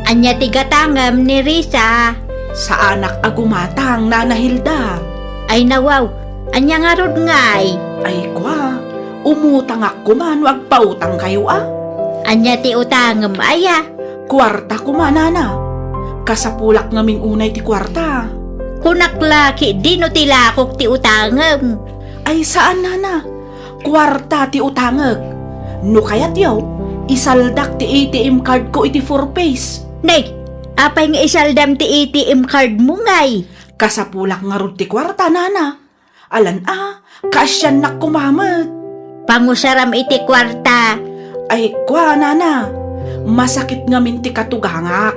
Ania ti gatangem, Nerissa? Saanak a gumatang, Nana Hilda. Ay, nawaw, ania ngarud ngay? Ay, kua, umutangak koma no agpautangkayo a. Ania ti utangem aya? Kuarta koma, Nana. Kasapulak ngamin unay ti kuarta. Kunak la ketdi no ti lakok ti utangem. Ay, saan, Nana. Kuarta ti utangek. No kayatyo, isaldak ti A T M card ko iti Four Ps. Nay, apay nga isaldam ti A T M card mo ngay? Kasapulak ngarud ti kuarta, Nana. Alan a, kaasiannak koma met. Pangusaram iti kuarta. Ay, kua, Nana. Masakit ngamin ti katugangak.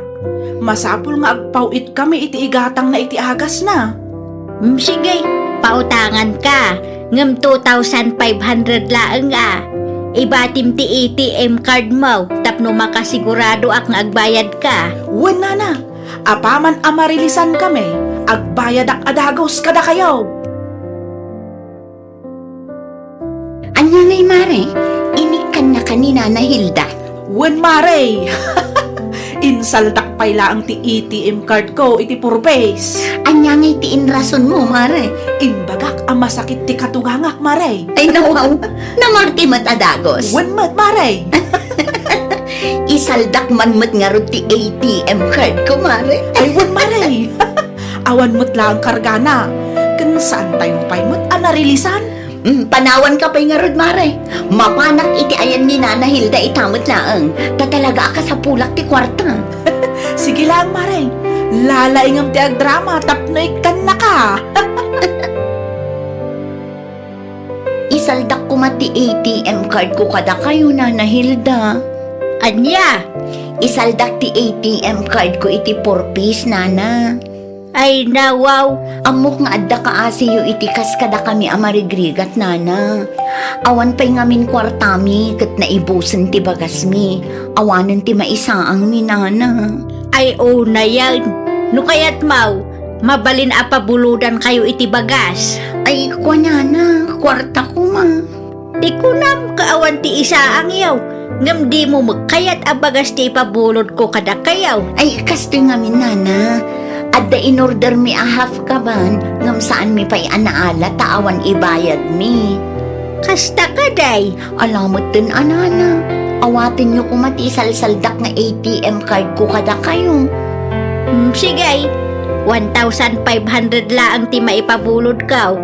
Masapul nga agpaw-itkami iti igatangna iti agasna. Mm, sige, pautanganka. Ngem two thousand five hundred laeng a. Ibatim ti A T M card mo tapno makasiguradoak nga agbayadka. Wen, Nana. Apaman a marilisankami, agbayadak a dagus kadakayo. Ania ngay, Mare? Inikkannaka ni Nana Hilda? Wen, Mare. Insaldak pay laeng ti A T M card ko iti Four Ps. Ania ngay ti inrasonmo, Mare? Imbagak a masakit ti katugangak, Mare. Ay, nawaw. Namati met a dagus. Wen met, Mare. Isaldak man met ngarud ti A T M card ko, Mare. Ay, wen, Mare. Awan met laeng kargana. Ken saantayo pay met a narilisan. Mm, panawanka pay ngarud, Mare. Mapanak iti ayan ni Nana Hilda ita met laeng. Ta talaga a kasapulak ti kuarta. Sige laeng, Mare. Lalaingem ti agdrama tapno ikkannaka. Isaldak koma ti A T M card ko kadakayo, Nana Hilda. Ania? Isaldak ti A T M card ko iti Four Ps, Nana. Ay, nawaw. Ammok nga adda kaasiyo iti kas kadakami a marigrigat, Nana. Awan pay ngamin kuartami ket naibusen ti bagasmi. Awanen ti maisaangmi, Nana. Ay, unayen. No kayatmo, mabalin a pabulodankayo iti bagas. Ay, kua, Nana, kuarta koma. Ti kunam, kaawan ti isaangyo, ngem dimo met kayat a bagas ti ipabulodko kadakayo. Ay, kastoy ngamin, Nana. Adda inordermi a half kaban, ngem saanmi pay a naala ta awan ibayadmi. Kasta kadi? Ala metten a, Nana. Awatenyo koma ti isalsaldak nga A T M card ko kadakayo. Hmm, sige. One thousand five hundred laeng ti maipabulodko.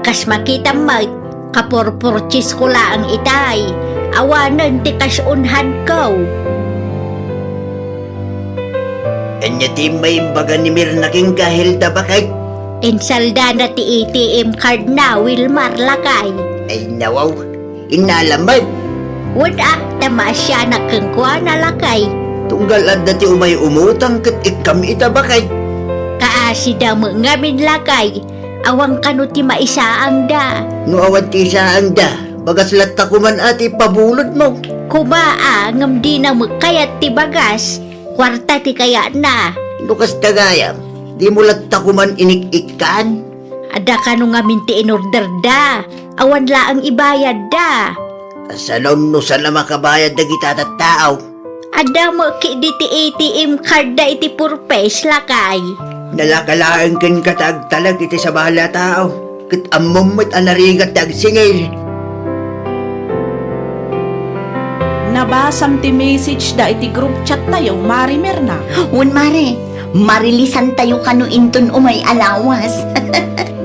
Kas makitam met, kapurpurchesko laeng itay. Awanen ti kas unhadko. Ania ti imbaga ni Mirna kenka, Hilda, baket? Insaldana ti A T M card na, Wilmar, lakay. Ay, nawaw. Innalam met. Wen a, ta maasianak kenkuana, lakay. Tunggal adda ti umay umutang ket ikkam ita, baket. Kaasida met ngamin, lakay. Awan kano ti maisaangda. No awan ti isaangda, Bagas latta koman a ti ipabulodmo. Kuma a, ngem dina met kayat ti bagas. Kuarta ti kayatna. No kasta gayam, dimo latta koman inik-ikkan? Adda kano ngamin ti inorderda. Awan laeng ibayadda. Kasano no saan a makabayad dagita tattao? Adda met ketdi ti A T M card da iti Four Ps, lakay. Nalaka laeng kenka ta agtalek iti sabali a tao, ket ammom met a narigat ti agsingir. Nabasam ti message da iti group chat tayo, Mare Mirna. Wen, Mare, marilisan tayo kano inton umay a lawas.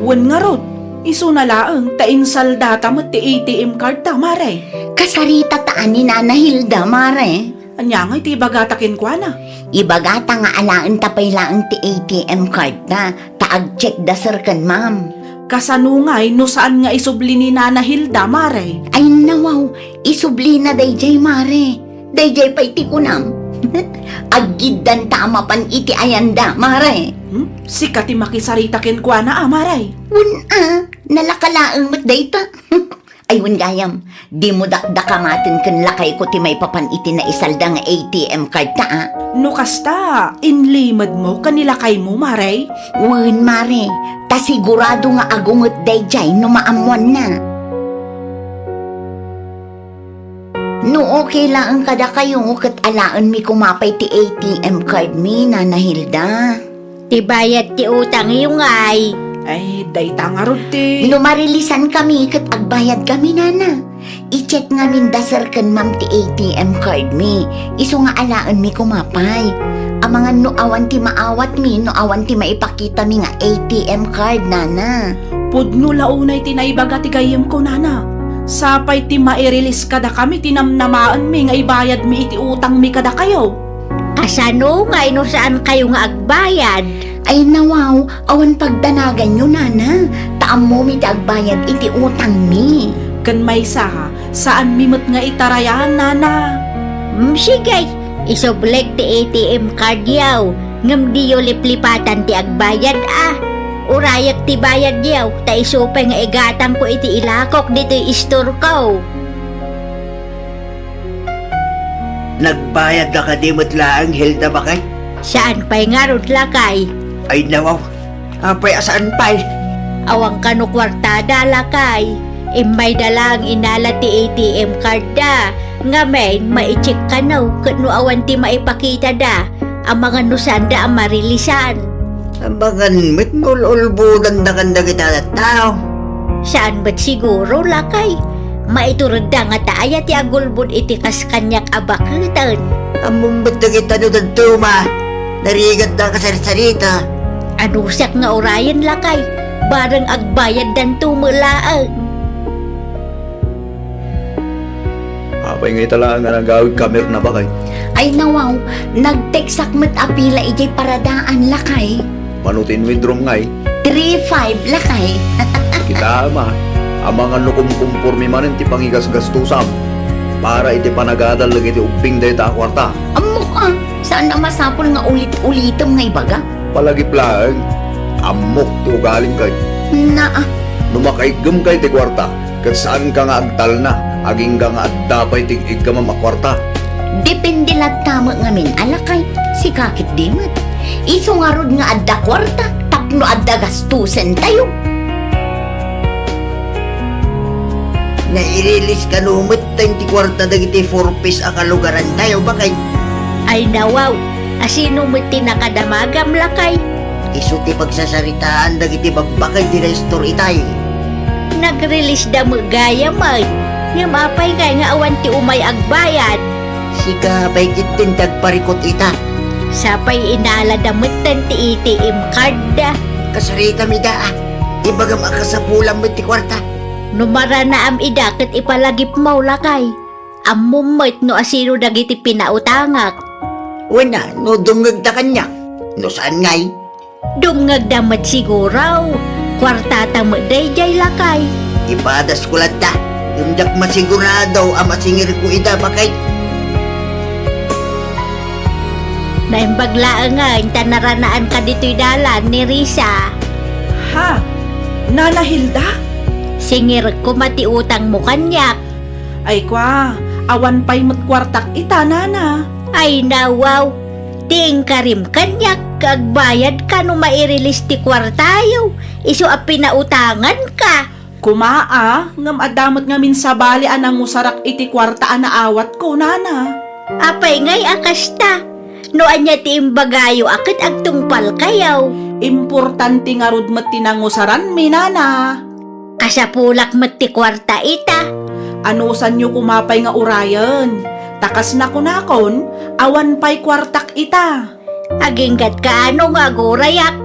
Wen ngarud, isuna laeng ta insaldata met ti A T M card ta, Mare. Kasarita ta a ni Nana Hilda, Mare. Ania ngay ti ibagata kenkuana? Ibagata nga alaenta pay laeng ti A T M card ta, ta agcheck da sir ken ma'am. Kasano ngay no saan nga isubli ni Nana Hilda, Mare? Ay nawaw, isublina dayjay, Mare. Dayjay pay ti kunam. Aggiddanta a mapan iti ayanda, Mare. Hmm? Sika ti makisarita kenkuana, a, Mare? Wen a, nalaka laeng met dayta. Ay, wen gayam, dimo dakdakamaten ken lakayko ti maipapan iti naisalda nga A T M card ta, a? No kasta, inlimedmo ken ni lakaymo, Mare? Wen, Mare, ta sigurado nga agunget dayjay no maammoanna. No okay laeng kadakayo, ket alaenmi koma pay ti A T M card mi, Nana Hilda. Ti bayad ti utangyo ngay. Ay, dayta ngarud ti. No marilisan kami ket agbayad kami, Nana. I-check ngamin da sir ken ma'am ti A T M card mi. Isu nga alaenmi koma pay. Amangan no awan ti maawatmi, no awan ti maipakitami nga A T M card, Nana. Pudno la unay ti naibaga ti gayyemko, Nana. Sapay ti mairilis kadakami ti namnamaenmi nga ibayadmi iti utangmi kadakayo. Kasano ngay no saankayo nga agbayad? Ay nawaw, awan pagdanaganyo, Nana, ta ammomi ti agbayad iti utangmi. Ken maysa, saanmi met nga itarayan, Nana. Mm, sige, isublek ti A T M cardyo, ngem diyo liplipatan ti agbayad, a. Urayek ti bayadyo, ta isu pay nga igatangko iti ilakok ditoy istorko. Nagbayad la kadi met laeng, Hilda, bakay? Saan pay ngarud, lakay? Ay, nawaw. Apay a saan pay? Awan kano kuartada, lakay. Immayda laeng inala ti A T M card da. Ngamin, maicheck kano ket no awan ti maipakitada, amangan no saanda a marilisan. Amangan met no ul-ulbodanda kan dagita a tattao. Saan met siguro, lakay. Maituredda nga ta aya ti agulbod iti kas kaniak a baketen. Ammom met dagita no dadduma, narigatda a kasarsarita. Anusak nga urayen, lakay, bareng agbayaddanto met laeng. Apay nga ita laeng a nagawidka, Mirna, bakay? Ay, nawaw, nagteksak met a pila idiay paradaan, lakay. Mano ti inwidrom ngay? Three five, lakay. Kitaem a, amangan no kumkumpormi manen ti pangigasgastusam para iti panagadal dagiti ubbing dayta a kuarta. Ammok a, saan a masapul nga ulit-ulitem nga ibaga. Palagip laeng, ammok ti ugalim kay. Naa. No makaiggem kay ti kuarta, ket saanka nga agtalna, agingga nga adda pay ti ig-iggamam a kuarta. Depende latta met ngamin a lakay, sika ketdi met. Isu ngarud nga adda kuarta tapno adda gastusentayo. Nairilis kano met ti kuarta dagiti Four Ps a kalugarantayo, bakay? Ay nawaw, asino met ti nakadamagam, lakay? Isu ti pagsasaritaan dagiti babbakay ti na-istor itay. Nagrilisda met gayam ay. Ngem apay ngay nga awan ti umay agbayad? Sika pay ketdin ti agparikut ita. Sapay inalada metten ti A T M card da. Kasaritam ida a. Ibagam a kasapulam met ti kuarta. No maranaam ida ket ipalagipmo, lakay. Ammom met no asino dagiti pinautangak. Wen a, no dumngegda kaniak. No saan ngay? Dumngegda met siguro. Kuartata met daydiay, lakay. Ipadasko latta. Ngem diak masigurado a masingirko ida, bakay. Naimbag laengen ta naranaanka ditoy dalan ni Risa. Ha? Nana Hilda? Singirekko met ti utangmo kaniak. Ay kua, awan pay met kuartak ita, nana. Ay nawaw, ti inkarim kaniak, agbayadka no mairilis ti kuartayo, isu a pinautanganka. Kuma a, ngem adda met ngamin sabali a nangusarak iti kuarta a naawatko, nana. Apay ngay a kasta? No ania ti imbagayo a ket agtungpalkayo? Importante ngarud met ti nangusaranmi, nana. Kasapulak met ti kuarta ita. Anusanyo kuma pay nga urayen. Ta kas nakunakon, awan pay kuartak ita. Aginggatka ano nga agurayak.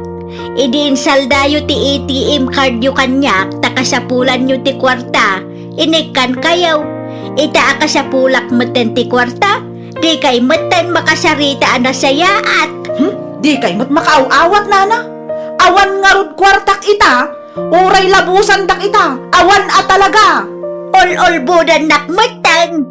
Idi insaldayo ti A T M cardyo kaniak ta kasapulanyo ti kuarta, inikkankayo. Ita a kasapulak metten ti kuarta, dikay metten makasarita a nasayaat. Hmm? Dikay met makaaw-awat, nana? Awan ngarud kuartak ita? Uray labusandak ita, awan a talaga. Ol-olbudannak metten.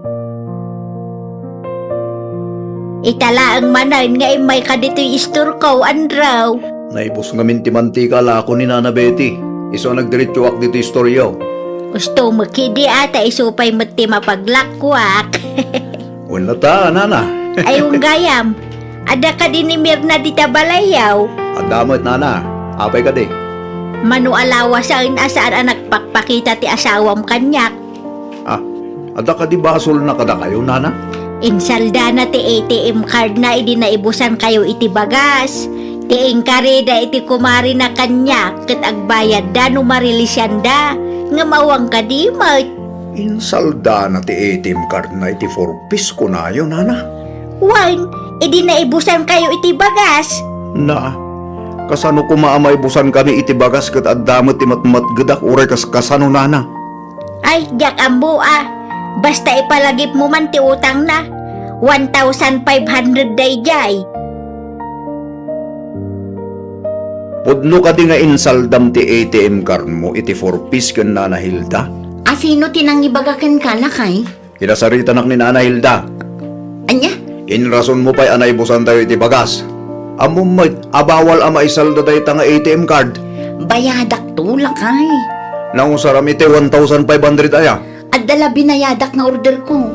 Ita laeng manen nga immayka ditoy istorko, Andrew. Naibus ngamin ti mantika a lako ni Nana Betty. Isu a nagdiretsoak ditoy istoryo. Gusto mo kidi ata isu pay met ti mapaglakkuak. Wenno ta, nana. Ay, unggayam. Adda kadi ni Mirna dita balayyo? Adda met, nana. Apay kadi? Mano a lawasen a saan a nagpakpakita ti asawam kaniak. Ah, adda kadi basolna kadakayo, nana? Insaldana ti A T M cardna idi naibusankayo iti bagas. Ti inkarida iti kumarina kaniak ket agbayadda no marilisanda. Ngem awan kadi met. Insaldana ti A T M cardna iti Four Ps kunayo, nana? Wen, idi naibusankayo iti bagas. Na, kasano koma a maibusankami iti bagas ket adda met ti matmatgedak uray kas kasano, nana? Ay, diak ammo a. Basta ipalagipmo man ti utangna. One thousand five hundred daydiay. Pudno kadi nga insaldam ti A T M cardmo iti Four Ps ken Nana Hilda? A sino ti nangibaga kenka, lakay? Kinasaritanak ni Nana Hilda. Ania? Inrasonmo pay a naibusantayo iti bagas. Ammom met a bawal a maisalda dayta nga A T M card. Bayadakto, lakay. Nangusaram iti one thousand five hundred aya? Adda la binayadak nga orderko.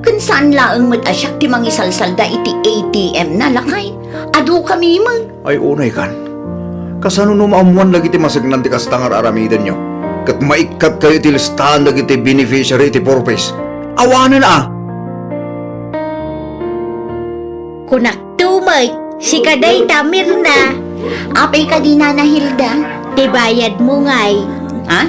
Ken saan laeng met a siak ti mangisalsalda iti A T M na, lakay. Adu kami met. Ay, unay kan. Kasano no maammoan dagiti maseknan ti kasta nga ar-aramidenyo? Ket maikkatkayo iti listaan dagiti beneficiary iti Four Ps. Awanen a! Kunak Tumay, sika dayta, Mirna. Apay kadi, Nana Hilda? Ti bayadmo ngay. Ha?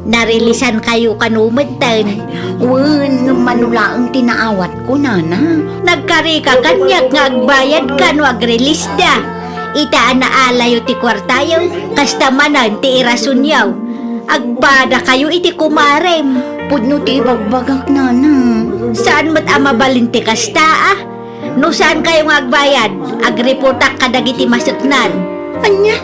Narilisankayo kano metten? Wen, ngem mano laeng ti naawatko, Nana. Nagkarika kaniak nga agbayadka no agrilisda. Ita a naalayo ti kuartayo, kasta manen ti irasonyo. Agpadakayo iti kumarem. Pudno ti ibagbagak, Nana. Saan met a mabalin ti kasta, a? No saankayo nga agbayad, agreportak kadagiti maseknan. Ania?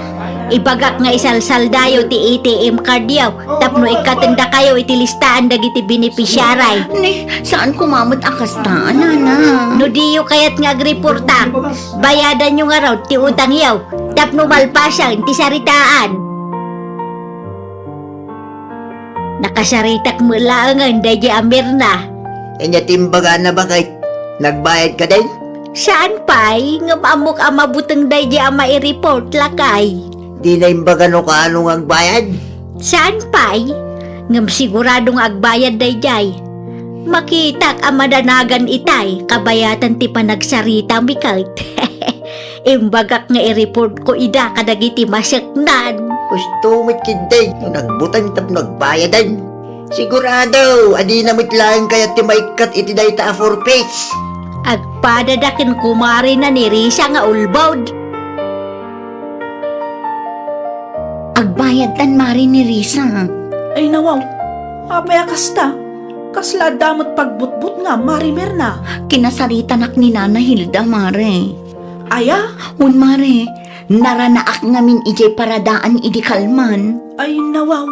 Ibagak nga isalsaldayo ti A T M cardyo tapno ikkatendakayo iti listaan dagiti beneficiary. Ni, saan koma met a kasta, nana? No diyo kayat nga agreportak, bayadanyo ngarud ti utangyo tapno malpasen ti saritaan. Nakasaritak met laengen daydiay a Mirna. Ania ti imbagana, baket? Nagbayad kadin? Saan pay, ngem ammok a mabuteng daydiay a maireport, lakay. Dina imbaga no kaano nga agbayad? Saan pay, ngem sigurado nga agbayad daydiay. Makitak a madanagan itay kabayatan ti panagsarita, miket. Imbagak nga i-report ko ida kadagiti maseknan. Gusto met ketdi no nagbuteng tapno agbayadan. Sigurado a dina met laeng kayat ti maikkat iti dayta a Four Ps. Agpadada ken kumarina ni Risa nga ulbod. Agbayadtan, Mare, ni Risa. Ay, nawaw. Apay a kasta? Kasla adda met pagbutbutngam, Mare Mirna? Kinasaritanak ni Nana Hilda, Mare. Aya? Wen, Mare, naranaak ngamin idiay paradaan idi kalman. Ay, nawaw.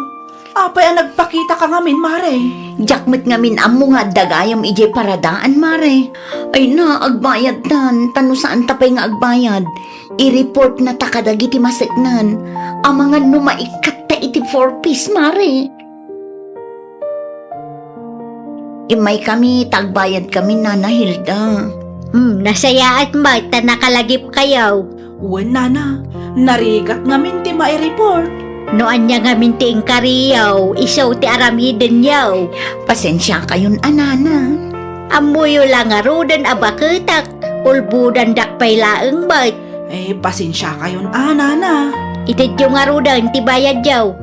Apay a nagpakitaka ngamin, Mare? Diak met ngamin ammo nga adda gayam idiay paradaan, Mare. Ay na, agbayadtan, ta no saanta pay nga agbayad, i-reportnata kadagiti maseknan. Amangan no maikkatta iti Four Ps, Mare. Immaykami ta agbayadkami, Nana Hilda. Hmm, nasayaat met ta nakalagipkayo. Wen, Nana, narigat ngamin ti maireport. No ania ngamin ti inkariyo, isu ti aramidenyo. Pasensiakayon a, Nana. Ammoyo la ngaruden a baketak, ulbodandak pay laeng met. Eh, pasensiakayon a, Nana. Itedyo ngaruden ti bayadyo.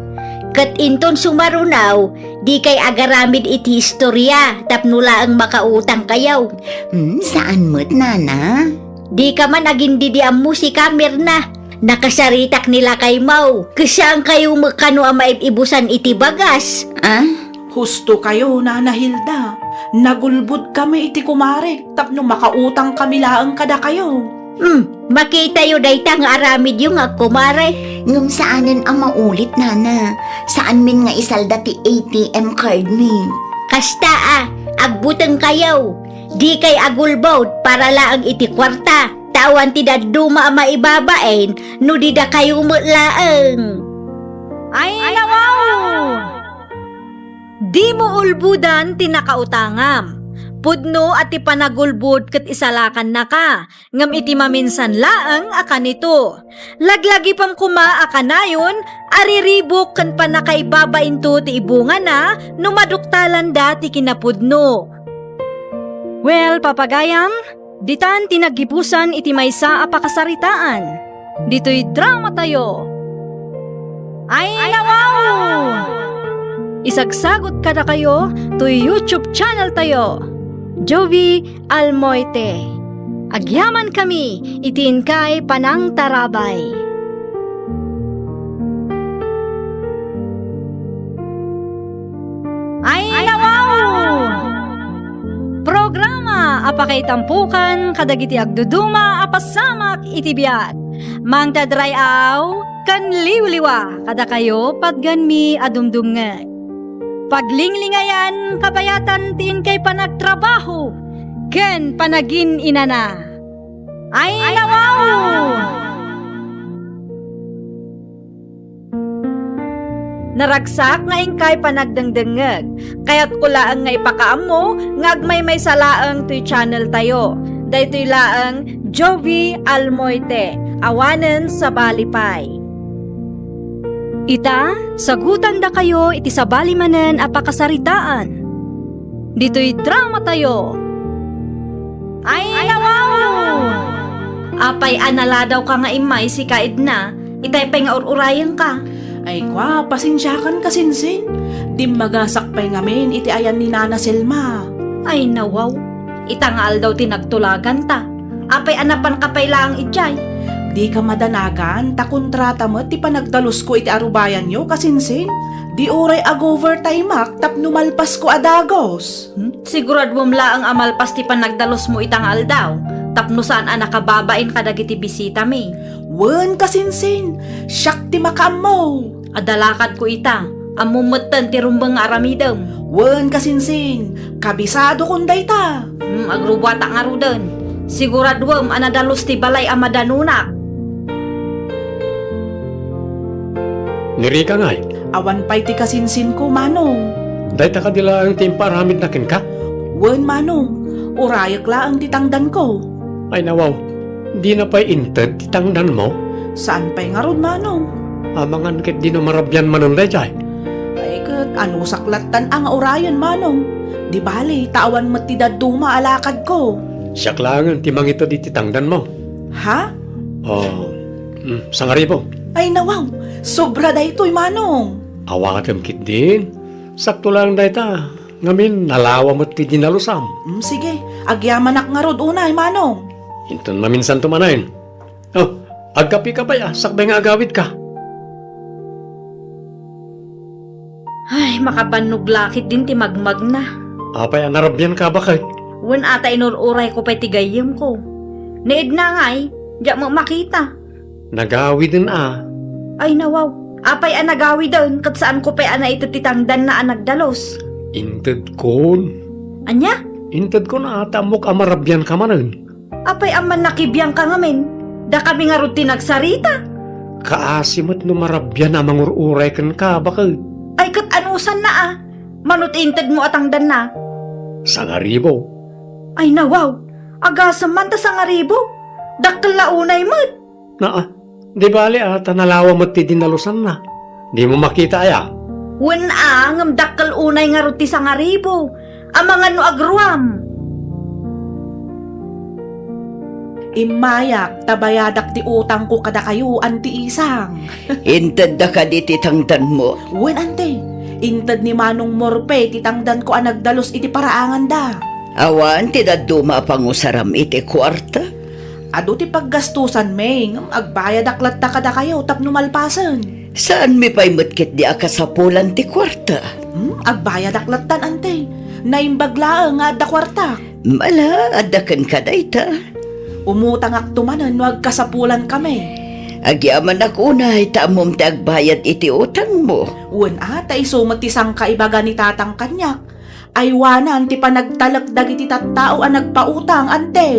Ket inton sumaruno, dikay agaramid iti istoria tapno laeng makautangkayo. Hmm, saan met, Nana? Dika man agin-idi-ammo sika, Mirna. Nakasaritak ni lakaymo. Ket saankayo met kano a maib-ibusan iti bagas? Ah? Hustokayo, Nana Hilda. Nagulbodkami iti kumarek tapno makautangkami laeng kadakayo. Hmm, makitayo dayta nga aramidyo nga agkumare. Ngem saanen a maulit, Nana. Saanmin nga isalda ti A T M cardmi. Kasta a, agbutengkayo. Dikay agulbod para laeng iti kuarta, ta awan ti dadduma a maibabain no di dakayo met laeng. Ay, nawaw! Dimo ulbodan ti nakautangam. Pudno a ti panagulbod ket isalakannaka, ngem iti maminsan laeng a kanito. Laglagipem koma a kanayon a riribuk ken pannakaibabainto ti ibungana no maduktalanda ti kinapudno. Well, papagayam, ditan ti naggibusan iti maysa a pakasaritaan. Ditoy dramatayo. Ay, nawaw! Isagsagut kadakayo toy YouTube channel tayo, Jovi Almoite. Agyamankami iti inkay panangtarabay. Ay, nawaw! Programa a pakaitampukan kadagiti agduduma a pasamak iti biag. Mangted ray-aw ken liwliwa kadakayo patgenmi a dumdumngeg. Paglinglingayan kabayatan ti inkay panagtrabaho ken panagin-inana. Ay, nawaw! Naragsak nga inkay panagdengdengngeg. Kayatko laeng nga ipakaammo nga agmaymaysa laeng toy channel tayo. Daytoy laeng Jovi Almoite, awanen sabali pay. Ita, sagutandakayo iti sabali manen a pakasaritaan. Ditoy dramatayo. Ay, nawaw! Apay a naladawka nga immay sika, Edna? Itay pay nga ur-urayenka. Ay, kua, pasensiakan, kasinsin. Dimmagasak pay ngamin iti ayan ni Nana Selma. Ay, nawaw. Ita nga aldaw ti nagtulaganta. Apay a napanka pay laeng idiay? Dika madanagan, ta kontrata met ti panagdalusko iti arubayanyo, kasinsin. Di uray ag-overtimeak tapno malpasko a dagus. Hmm? Siguraduem laeng a malpas ti panagdalusmo ita nga aldaw, tapno saan a nakababain kadagiti bisitami. Wen, kasinsin, siak ti makaammo. Adda lakadko ita, ammom metten ti rumbeng nga aramidem. Wen, kasinsin, kabisadokon dayta. Hmm, agrubuatak ngaruden. Siguraduem a nadalus ti balay a madanonak. Nirika ngay? Awan pay ti kasinsinko, Manong. Dayta kadi laeng ti impaaramidna kenka? Wen, Manong. Urayek laeng ti tangdanko. Ay, nawaw. Dina pay inted ti tangdanmo? Saan pay ngarud, Manong? Amangan ket dino marabian manen daydiay? Ay, ket anusak lattan a nga urayen, Manong. Di bale, ta awan met ti dadduma a lakadko. Siak laengen ti mangited iti tangdanmo. Ha? Oh, mm, sangaribu. Ay, nawaw. Sobra daytoy, Manong. Awatem ketdin. Sakto laeng dayta. Ngamin, nalawa met ti dinalusam. Mm, sige. Agyamanak ngarud unay, Manong. Inton maminsanto manen. Oh, agkapika pay a, sakbay nga agawidka. Ay, makabannog la ketdin ti magmagna. Apay a narabianka, baket? Wen, ata inur-urayko pay ti gayyemko. Ni Edna ngay, diak met makita. Nagawiden a. Ay, nawaw. Apay a nagawiden, ket saanko pay a naited ti tangdanna a nagdalus. Intedkon. Ania? Intedkon a, ta ammok a marabianka manen. Apay a mannakabiangka ngamin? Dakami ngarud ti nagsarita. Kaasi met no marabian a mangur-uray kenka, baket. Ay, ket anusanna a? Mano ti intedmo a tangdanna? Sangaribu. Ay, nawaw. Agasem man ta sangaribu. Dakkel la unay met. Naa, di bali a, ta nalawa met ti dinalusanna. Dimo makita aya? Wen a, ngem dakkel unay ngarud ti sangaribu. Amangan no agruam. Immayak, ta bayadak ti utangko kadakayo, Anti Isang. Intedda kadi ti tangdanmo? Wen, Ante. Inted ni Manong Morpe ti tangdanko a nagdalus iti paraanganda. Awan ti dadduma a pangusaram iti kuarta? Adu ti paggastusan, Meng, ngem agbayadak latta kadakayo tapno malpasen. Saanmi pay met ketdi a kasapulan ti kuarta? Hmm, agbayadak lattan, Ante. Naimbag laeng nga adda kuartak. Mala, adda kenka dayta. Umutangakto manen no agkasapulankami. Agyamanak unay ta ammom ti agbayad iti utangmo. Wen a, ta isu met ti sangkaibaga ni tatang kaniak. Aywanan ti panagtalek dagiti tattao a nagpautang, Ante.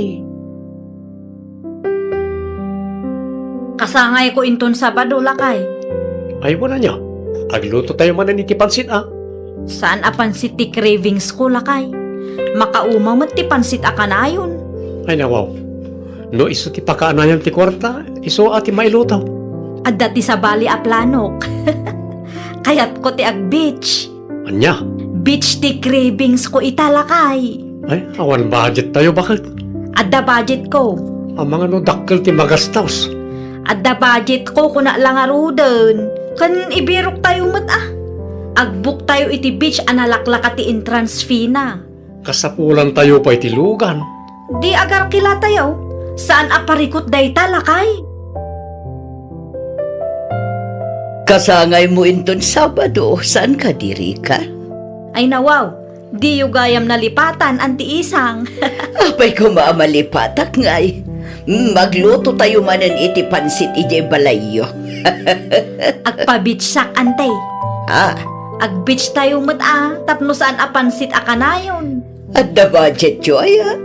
Kasangayko inton Sabado, lakay. Ay, wen ania. Aglutotayo manen iti pansit, a. Saan a pansit ti cravings ko, lakay. Makauma met ti pansit a kanayon. Ay, nawaw. No isu ti pakaanayan ti kuarta, isu a ti mailuto. Adda ti sabali a planok. Kayatko ti ag-beach. Ania? Beach ti cravings ko ita, lakay. Ay, awan budget tayo, baket? Adda budget ko. Amangan no dakkel ti magastos. Adda budget ko, kuna la ngaruden. Ken ibirok tayo met a. Agbook tayo iti beach a nalaklaka ti entrance fee na. Kasapulan tayo pay ti lugan. Di agarkila tayo. Saan a parikut dayta, lakay? Kasangaymo inton Sabado, saan kadi, Rika? Ay, nawaw, diyo gayam nalipatan, Anti Isang. Apay koma a malipatak ngay. Magluto tayo manen iti pansit idiay balayyo. Agpa-beachak, Ante. Ah. Ag-beach tayo met a, tapno saan a pansit a kanayon. Adda budgetyo aya?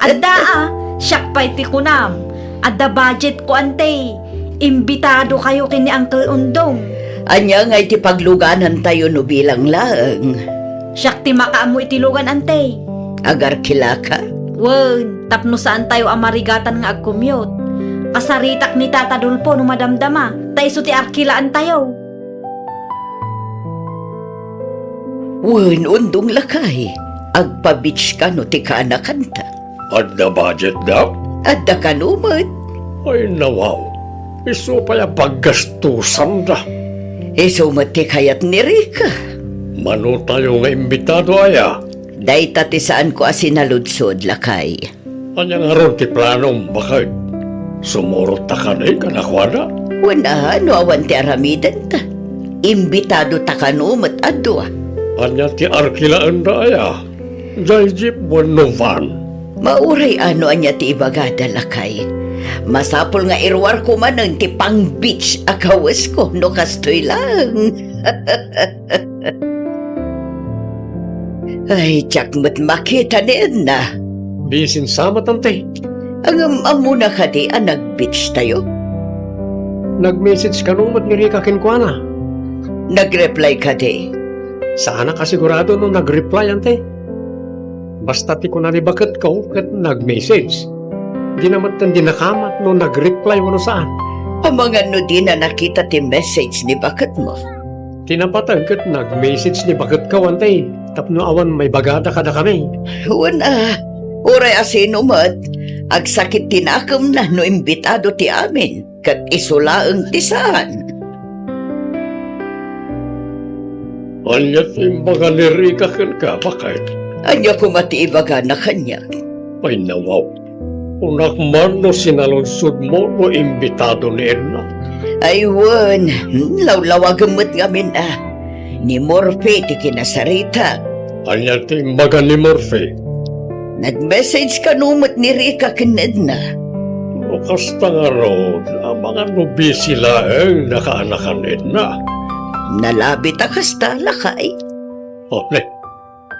Adda a, siak pay ti kunam. Adda budget ko, Ante. Imbitado kayo ken ni Uncle Undong. Ania ngay ti pagluganan tayo no bilang laeng? Siak ti makaammo iti lugan, Ante. Agarkilaka? Wen, tapno saan tayo a marigatan nga agkumyot. Kasaritak ni Tata Dulfo no madamdama, ta isu ti arkilaan tayo. Wen, Undong lakay, agpa-beach kano ti kaanakanta? Adda budget da? Adda kano met. Ay, nawaw. Isu pay a paggastusan da. Isu met ti kayat ni Rika. Mano tayo nga imbitado aya? Dayta ti saanko a sinaludsod, lakay. Ania ngarud ti planom, baket? Sumurot ta kadi kadakuada? Wen a, no awan ti aramidenta. Imbitado ta kano met a dua. Ania ti arkilaenda aya? Jay jeep wenno van? Mauray a no ania ti ibagada, lakay. Masapul nga iruarko manen ti pang-beach a kawesko no kastoy laeng. Ay, diak met makita ni Edna. Bisin sa met, Ante. Ngem ammona kadi a nag-beach tayo? Nag-message kano met ni Rika kenkuana? Nag-reply kadi? Saanak a sigurado no nag-reply, Ante. Basta ti kuna ni baketko ket nag-message. Dina met dinakamat no nag-reply wenno saan. Amangan no dina nakita ti message ni baketmo? Ti napateg ket nag-message ni baketko, Ante, tapno awan maibagada kadakami. Wen a, uray a sino met, agsakit ti nakemna no imbitado ti amin, ket isu laeng ti saan. Ania ti imbaga ni Rika kenka, baket? Ania koma ti ibagana kaniak? Ay, nawaw. Kunak man no sinaludsodmo no imbitado ni Edna. Ay wen, hmm, lawlawagem met ngamin a. Ni Morphe ti kinasarita. Ania ti imbaga ni Morphe? Nag-message kano met ni Rika ken Edna. No kasta ngarud, amangan no busy laeng nakaanakan Edna. Nalabit a kasta, lakay. Ane,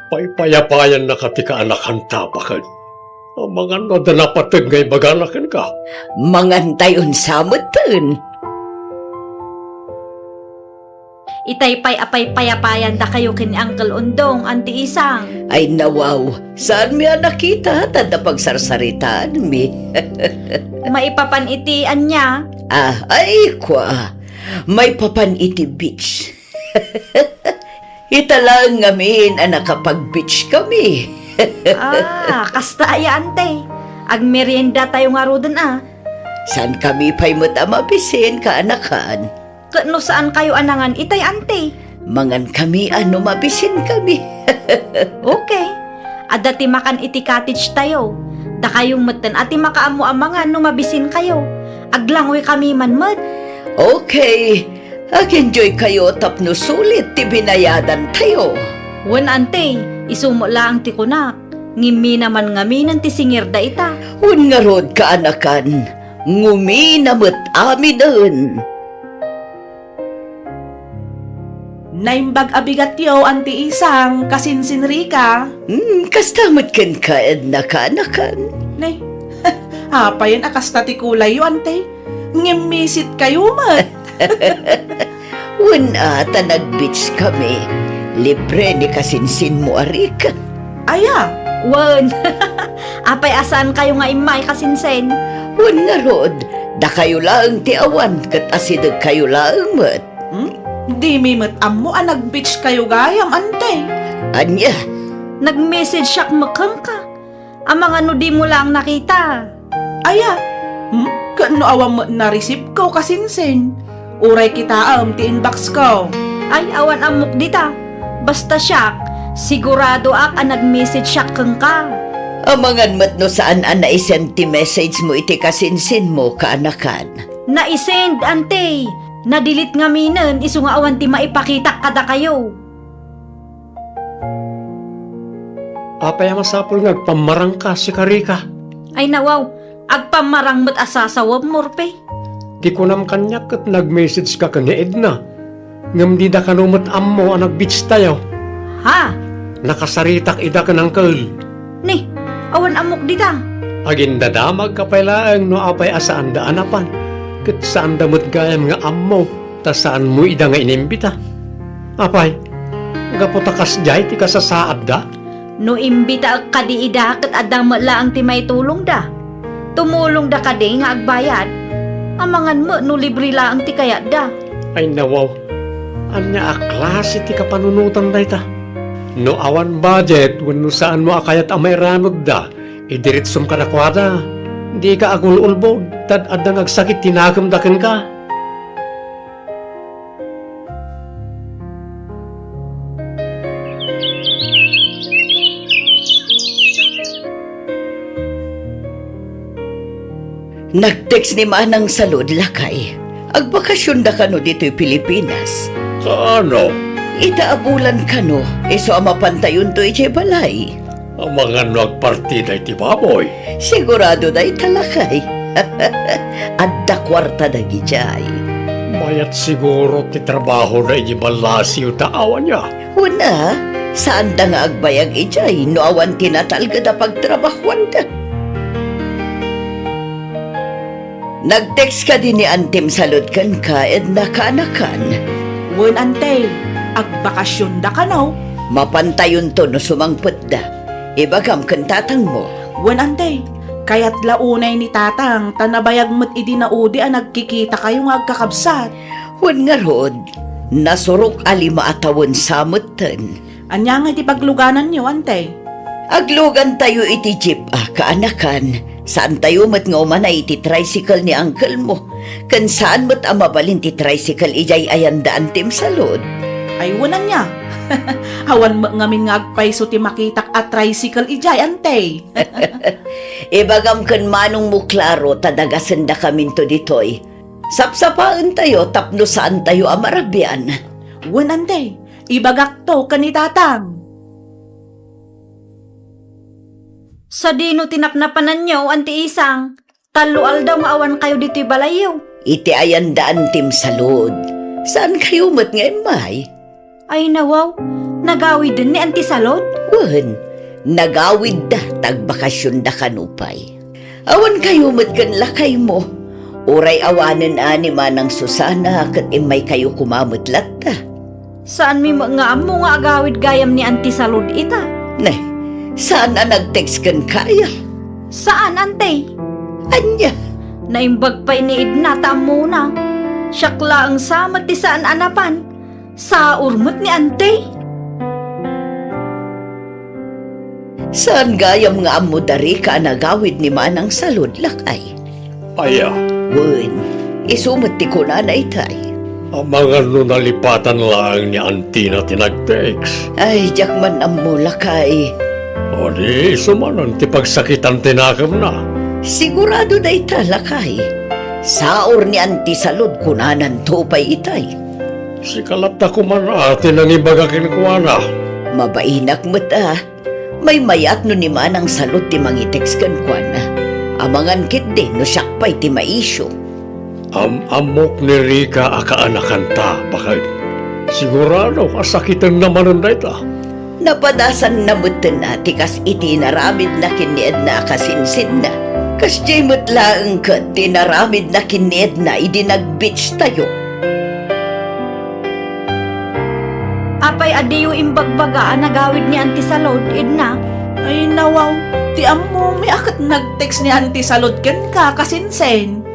paypayapayannaka ti kaanakanta, baket? Amangan no adda napateg nga ibagana kenka. Mangantayon sa metten. Itay pay a paypayapayan dakayo ken ni Uncle Undong, Auntie Isang. Ay, nawaw, saanmi a nakita ta adda pagsarsaritaanmi. Maipapan iti ania? Ah, ay, kua. Maipapan iti beach. Ita laeng ngamin a nakapag-beach kami. Ah, kasta aya, Ante. Agmerienda tayo ngaruden a. Saan kami pay met a mabisin, kaanakan? Ket no saan kayo a nangan itay, Ante? Mangan kami a no mabisin kami. Okay. Adda ti makan iti cottage tayo. Dakayo metten a ti makaammo a mangan no mabisin kayo. Aglangoy kami man met. Okay. Ag-enjoy kayo tapno sulit ti binayadan tayo. Wen, Ante, isu met laeng ti kunak. Ngimmi naman ngaminen ti singirda ita. Wen ngarud, kaanakan, ngumina met aminen. Naimbag a bigatyo, Auntie Isang, kasinsin Rica. Hmm, kasta met kenka, Edna, kaanakan. Nay, apayen a kasta ti kulayyo, Ante? Ngimmisit kayo met. Wen a, ta nag-beach kami. Libre ni kasinsinmo a Rica. Aya? Wen. Apay a saan kayo nga immay, kasinsin? Wen ngarud, dakayo laeng ti awan ket asideg kayo laeng met. Hmm? Dimi met ammo a nag-beach kayo gayam, Ante. Ania? Nag-message siak met kenka. Amangan no dimo laeng nakita. Aya? Hmm? Ket no awan met na-receive ko, kasinsin? Uray kitaem ti inbox ko. Ay, awan ammok dita. Basta siak, siguradoak a nag-message siak kenka. Amangan met no saan a naisend ti message mo iti kasinsinmo, kaanakan. Naisend, Ante. Na-delete ngaminen isu nga awan ti maipakitak kadakayo. Apay a masapul nga agpammarangka, sika Rica? Ay, nawaw, agpammarang met a sasawem, Morpe. Ti kunam kaniak ket nag-message ka ken ni Edna, ngem dida kano met ammo a nag-beach tayo. Ha? Nakasaritak ida ken Uncle. Ni, awan ammok dita. Agindadamagka pay laeng no apay a saanda a napan, ket saanda met gayam nga ammo ta saanmo ida nga inimbita. Apay, gapu ta kasdiay ti kasasaadda? No imbitaek kadi ida ket adda met laeng ti maitulongda. Tumulongda kadi nga agbayad? Amangan met no libre laeng ti kayatda. Ay nawaw, ania a klase ti kapanunotan dayta? No awan budget wenno saanmo a kayat a mairanudda, idiretsom kadakuada. Dika agul-ulbod, ta adda nga agsakit ti nakemda kenka. Nag-text ni Manang Salud, lakay. Agbakasionda kano ditoy Pilipinas? Kaano? Ita a bulan kano, isu a mapantayonto idiay balay. Amangan no agpartida iti baboy? Sigurado dayta, lakay. Adda kuarta dagidiay. Mayat siguro ti trabahoda idiay ballasiw ta awan aya. Wen a, saanda nga agbayag idiay no awan ti natalged a pagtrabahoanda. Nag-text kadi ni Antim Salud kenka, Edna, kaanakan? Wen, Ante, agbakasionda kano? Mapantayonto no sumangpetda. Ibagam ken tatangmo. Wen, Ante, kayat la unay ni tatang ta nabayag met idi naudi a nagkikitakayo nga agkakabsat. Wen ngarud, nasurok a lima a tawen sa metten. Ania ngay ti paglugananyo, Ante? Aglugantayo iti jeep a kaanakan. Saantayo met nga umanay iti tricycle ni uncle mo. Ken saan met a mabalin ti tricycle idiay ayanda Antim Salud. Ay, wen ania? Awan met ngamin nga agpayso ti makitak a tricycle idiay, Ante. Ibagam ken manongmo, Claro, ta dagasendakaminto ditoy. Sapsapaentayo tapno saantayo a marabian. Wen, Ante. Ibagakto ken ni Tatang. Sadino ti napnapananyo, Anti Isang? Tallo aldaw nga awankayo ditoy balayyo. Iti ayanda Antim Salud. Saankayo met nga immay? Ay, nawaw, nagawiden ni Anti Salud? Wen, nagawidda ta agbakasionda kano pay. Awankayo met ken lakaymo. Uray awanen a ni Manang Susana ket immaykayo koma met latta. Saanmi met nga ammo nga agawid gayam ni Auntie Salud ita. Ne, saan a nag-text kenka aya? Saan, Auntie. Ania? Naimbag pay ni Edna ta ammona. Siak laeng sa met ti saan a napan. Saor met ni Auntie. Saan gayam nga ammo da Rica a nagawid ni Manang Salud, lakay? Aya? Wen, isu met ti kunana itay. Amangan no nalipatan laeng ni Antina ti nag-text. Ay, diak man ammo, lakay. O di, isu manen ti pagsakitan ti nakemna. Sigurado dayta, lakay. Saor ni Auntie Salud kunananto pay itay. Sika latta koma a ti nangibaga kenkuana. Mabainak met a. Maymayat no ni Manang Salud ti mangitext kenkuana. Amangan ketdi no siak pay ti maisyu. Am-ammok ni Rica a kaanakanta, baket. Sigurado a sakitenna manen dayta. Napadasanna metten a ti kas iti inaramidna ken ni Edna a kasinsinna. Kasdiay met laeng ket ti inaramidna ken ni Edna idi nag-beach tayo. Apay a diyo imbagbaga a nagawid ni Auntie Salud, Edna? Ay, nawaw, ti ammomi a ket nag-text ni Auntie Salud kenka, kasinsin.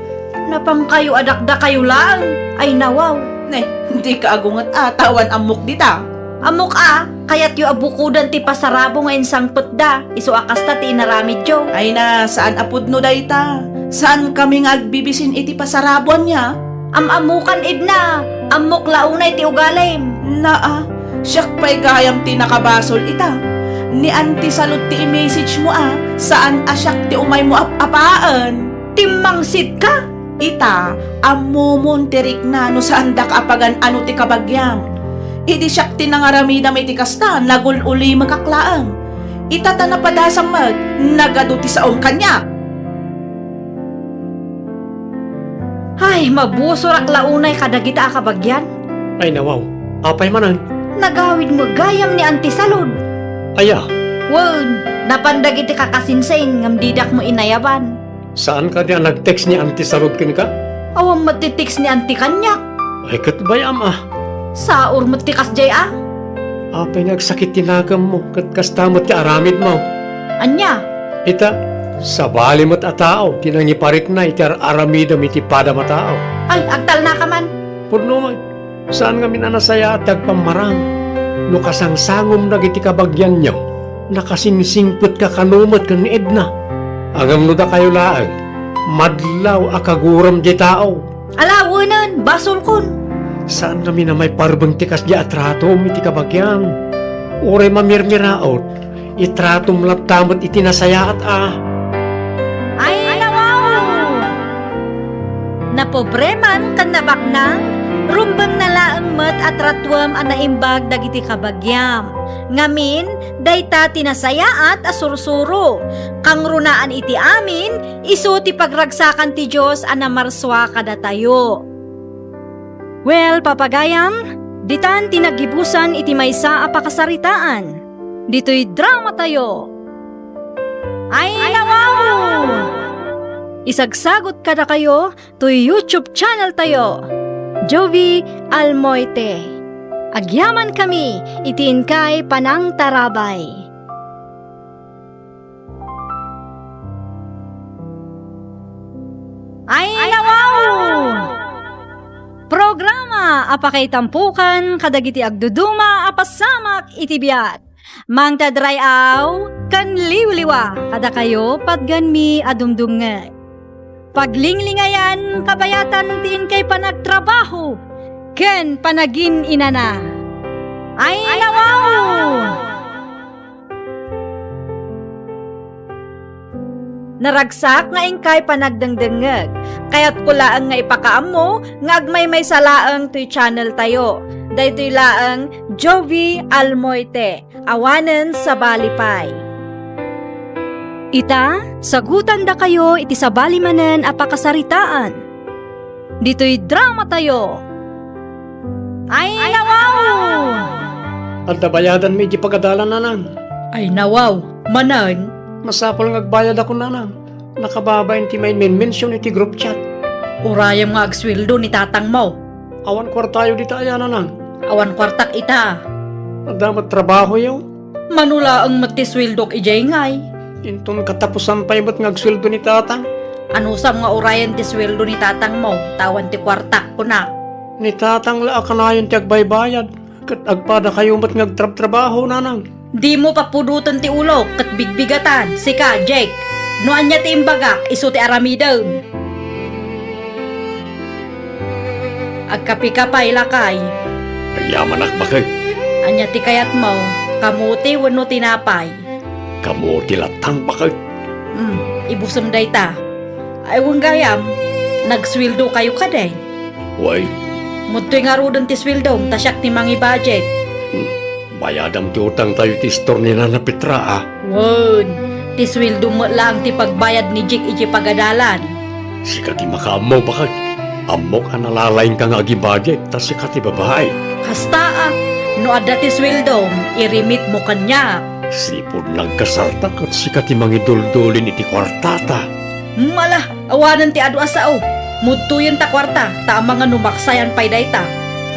Napangkayo a dakdakayo laeng. Ay, nawaw. Ne, dika agunget a, ta awan ammok dita. Ammok a, kayatyo a bukodan ti pasarabo nga insangpetda, isu a kasta ti inaramidyo. Ay na, saan a pudno dayta. Saankami nga agbibisin iti pasarabuanna. Am-ammokan, Edna. Ammok la unay ti ugalim. Naa, siak pay gayam ti nakabasol ita. Ni Auntie Salud ti i-message mo a, saan a siak ti umaymo ap-apaen. Timmangsitka? Ita, ammomon ti rikna no saandak a pagan-ano ti kabagiam. Idi siak ti nangaramidam iti kasta, nagul-ulimekak laeng. Ita ta napadasam met, nagadu ti saom kaniak. Ay, mabusorak la unay kadagita a kabagian. Ay, nawaw. Apay manen? Nagawid met gayam ni Auntie Salud. Aya? Wen, napan dagiti kakasinsin ngem didak met inayaban. Saan kadi a nag-text ni Auntie Salud kenka? Awan met ti text ni Auntie kaniak. Ay, ket bay-am a. Saor met ti kasdiay a. Apay nga agsakit ti nakemmo, ket kasta met ti aramidmo? Ania? Ita, sabali met a tao ti nangiparikna iti ar-aramidem iti padam a tao. Ay, agtalnaka man. Pudno met. Saan ngamin a nasayaat ti agpammarang. No kasangsangom dagiti kabagianyo, nakasingsingpetka kano met ken ni Edna. Ngem no dakayo laeng, madlaw a kaguram diay tao. Ala, wenen, basolkon. Saan ngamin a maiparbeng ti kasdiay a tratom iti kabagiam. Uray mamirmiraot, itratom latta met iti nasayaat a. Ay, nawaw! Napobre man ken nabaknang, rumbengna laeng met a tratuem a naimbag dagiti kabagiam. Ngamin, dayta ti nasayaat a sursuro. Kangrunaan iti amin, isu ti pagragsakan ti Dios a namarsua kadatayo. Well, papagayam, ditan ti naggibusan iti maysa a pakasaritaan. Ditoy drama tayo. Ay, nawaw! Isagsagot kadakayo toy YouTube channel tayo, Jovi Almoite. Agyaman kami iti inkay panangtarabay. Ay, nawaw! Programa a pakaitampokan kadagiti agduduma a pasamak iti biag. Mangted ray-aw ken liwliwa kadakayo patgenmi a dumdumngeg. Paglinglingayan kabayatan ti inkay panagtrabaho ken panagin-inana. Ay, nawaw! Naragsak nga inkay panagdengdengngeg. Kayatko laeng nga ipakaammo nga agmaymaysa laeng toy channel tayo. Daytoy laeng Jovi Almoite, awanen sabali pay. Ita, sagutandakayo iti sabali manen a pakasaritaan. Ditoy drama tayo. Ay, nawaw! Adda bayadanmi iti pagadalan, nanang. Ay, nawaw. Manen? Masapul nga agbayadakon, nanang. Nakababain ti main-mention iti group chat. Urayem nga agsueldo ni tatangmo. Awan kuartayo dita aya, nanang. Awan kuartak ita. Adda met trabahoyo? Mano laeng met ti sueldok idiay ngay. Inton katapusan pay met nga agsueldo ni tatang. Anusam nga urayen ti sueldo ni tatangmo, ta awan ti kuartak, kuna. Ni tatang la a kanayon ti agbaybayad, ket agpadakayo met nga agtrabtrabaho, nanang. Dimo papudoten ti ulok ket bigbigatan, sika, Jake. No ania ti imbagak, isu ti aramidem. Agkapika pay, lakay. Agyamanak, baket. Ania ti kayatmo? Kamote wenno tinapay? Kamote latta, baket. Hmm, ibusem dayta. Ay, wen gayam, nagsueldokayo kadi? Wen. Mudtoy ngaruden ti sueldom, ta siak ti mangi-budget. Hmm, bayadam ti utangtayo iti istor ni Nana Petra, a. Wen, ti sueldom met laeng ti pagbayad ni Jake idiay pagadalan. Sika ti makaammo, baket. Ammok a nalalaingka nga agi-budget, ta sika ti babai. Kasta, a, no adda ti sueldom, iremitmo kaniak. Sipud nagkasarta ket sika ti mangiduldulin iti kuartata. Mala, awanen ti adu a sao. Mudtoyen ta kuarta, ta amangan no maksayan pay dayta.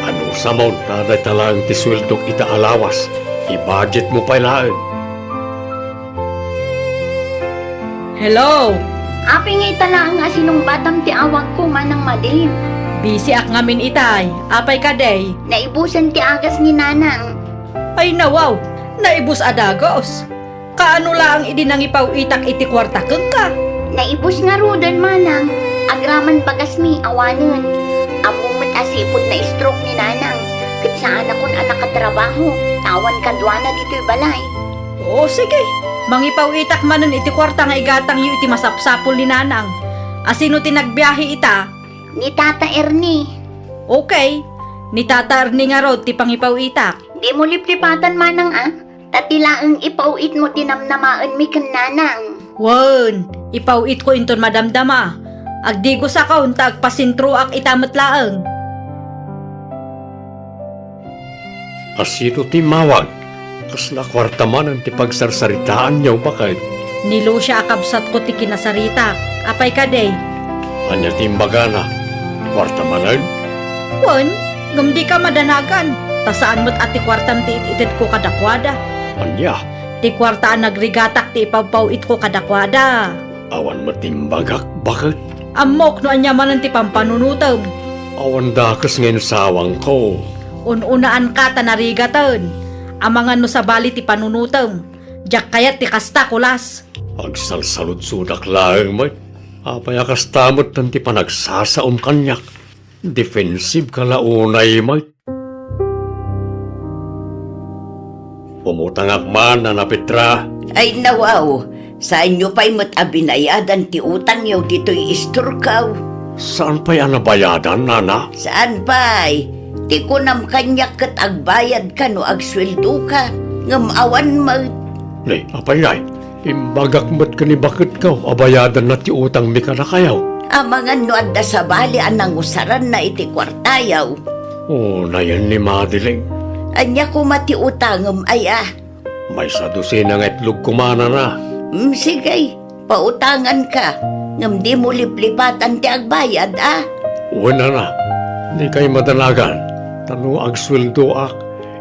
Anusam, ta dayta laeng ti sueldok ita a lawas. I-budgetmo pay laeng. Hello? Apay nga ita laeng a sinungbatam ti awagko, Manang Madeline? Busy-ak ngamin itay. Apay kadi? Naibusen ti agas ni Nanang. Ay, nawaw! Naibus a dagus! Kaano laeng idi nangipaw-itak iti kuarta kenka? Naibus ngaruden, Manang. Agraman bagasmi, awanen. Ammom met a sipud na-stroke ni Nanang, ket saanakon a nakatrabaho, ta awan kaduana ditoy balay. O, sige. Mangipaw-itak manen iti kuarta nga igatangyo iti masapsapul ni Nanang. A sino ti nagbiahe ita? Ni Tata Ernie. Okay. Ni Tata Ernie ngarud ti pangipaw-itak. Dimo liplipatan, Manang, a. Ta ti laeng ipaw-itmo ti namnamaenmi ken Nanang. Wen, ipaw-itko inton madamdama. Agdigusakon ta agpasentroak ita met laeng. A sino ti immawag? Kasla kuarta manen ti pagsarsaritaanyo, baket? Ni Lucia a kabsatko ti kinasaritak. Apay kadi? Ania ti imbagana? Kuarta manen? Wen, ngem dika madanagan, ta saan met a ti kuartam ti it-itedko kadakuada. Ania? Ti kuarta a nagrigatak ti ipawpaw-itko kadakuada. Awan met imbagak, baket? Ammok no ania manen ti pampanunotem. Awan dakes nga insawangko. Un-unaanka ta narigaten. Amangan no sabali ti panunotem. Diak kayat ti kasta, kulas. Agsalsaludsodak laeng met. Apay a kasta metten ti panagsasaom kaniak? Defensive ka la unay met. Umutangak man, Nana Petra. Ay, nawaw, saanyo pay met a binayadan ti utangyo ditoy istorko. Saan pay a nabayadan, Nana? Saan pay? Ti kunam kaniak ket agbayadka no agsueldoka, ngem awan met. Ni, apay ngay? Imbagak met ken ni baketko a bayadanna ti utangmi kadakayo. Amangan no adda sabali a nangusaranna iti kuartayo. O, nayen ni Madeline. Ania koma ti utangem, aya? Maysa dosena nga itlog koma, Nana. Mm, sige, pautanganka, ngem dimo liplipatan ti agbayad, a? Wen, Nana, dikay madanagan, ta no agsueldoak,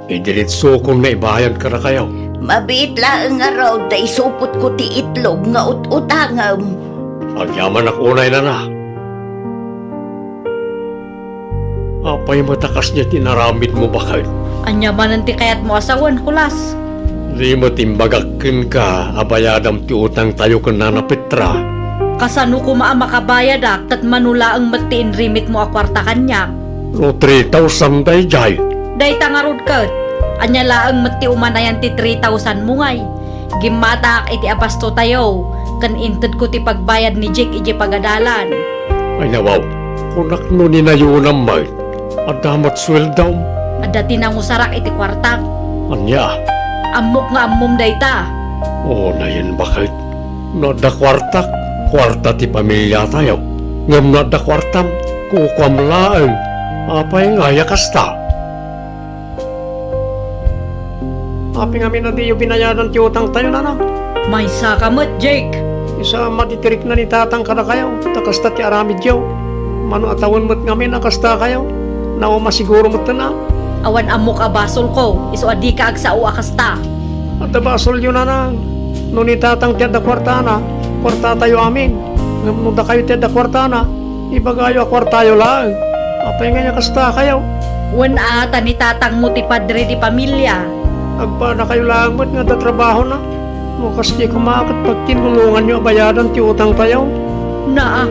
idiretsokon nga ibayad kadakayo. Mabiit laeng ngarud ta isupotko ti itlog nga ut-utangem. Agyamanak unay, Nana. Apay met a kasdiay ti inaramidmo, baket? Ania manen ti kayatmo a sawen, kulas? Di met imbagak kenka a bayadam ti utangtayo ken Nana Petra. Kasano koma a makabayadak ket mano laeng met ti inrimitmo a kuarta kaniak? No three thousand daydiay. Dayta ngarud ket, ania laeng met ti umanayan ti three thousand mo ngay? Gimmataak iti abastotayo, ken intedko ti pagbayad ni Jake idiay pagadalan. Ay, nawaw, kunak no ninayonam met, adda met sueldom? Adda ti nangusarak iti kuartak. Ania? Ammok nga ammom dayta. O, nayen, baket? No adda kuartak, kuarta ti pamiliatayo. Ngem no adda kuartam, kukuam laeng. Apay ngay a kasta? Apay ngamin a diyo binayadan ti utangtayo, Nana? Maysa ka met, Jake. Isu a matitirikna ni Tatang kadakayo, ta kasta ti aramidyo. Mano a tawen met ngamin a kasta kayo? Nawa masiguro met na. Awan ammok a basolko, isu a dika agsao a kasta. Adda basolyo, nanang. No ni tatang ti adda kuartana, kuartatayo amin. Ngem no dakayo ti adda kuartana, ibagayo a kuartayo laeng. Apay ngay a kastakayo? Wen a, ta ni tatangmo ti padre di pamilia. Agpadakayo laeng met nga adda trabahona. No kasta koma ket pagtinnulonganyo a bayadan ti utangtayo. Naa.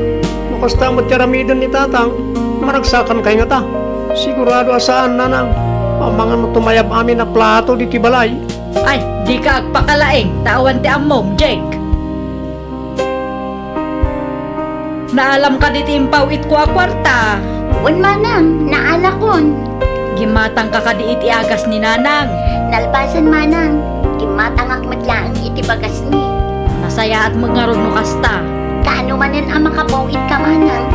No kasta met ti aramiden ni tatang, maragsakan kay ngata. Sigurado a saan, nanang. Amangan no tumayab amin a plato ditoy balay. Ay, dika agpakalaing, ta awan ti ammom, Jake. Naalam kadi ti impaw-itko a kuarta? Wen, manang, naalakon. Gimmatangka kadi iti agas ni nanang? Nalpasen, manang. Gimmatangak met laeng iti bagasmi. Nasayaat met ngarud no kasta. Kaano manen a makapaw-itka, manang?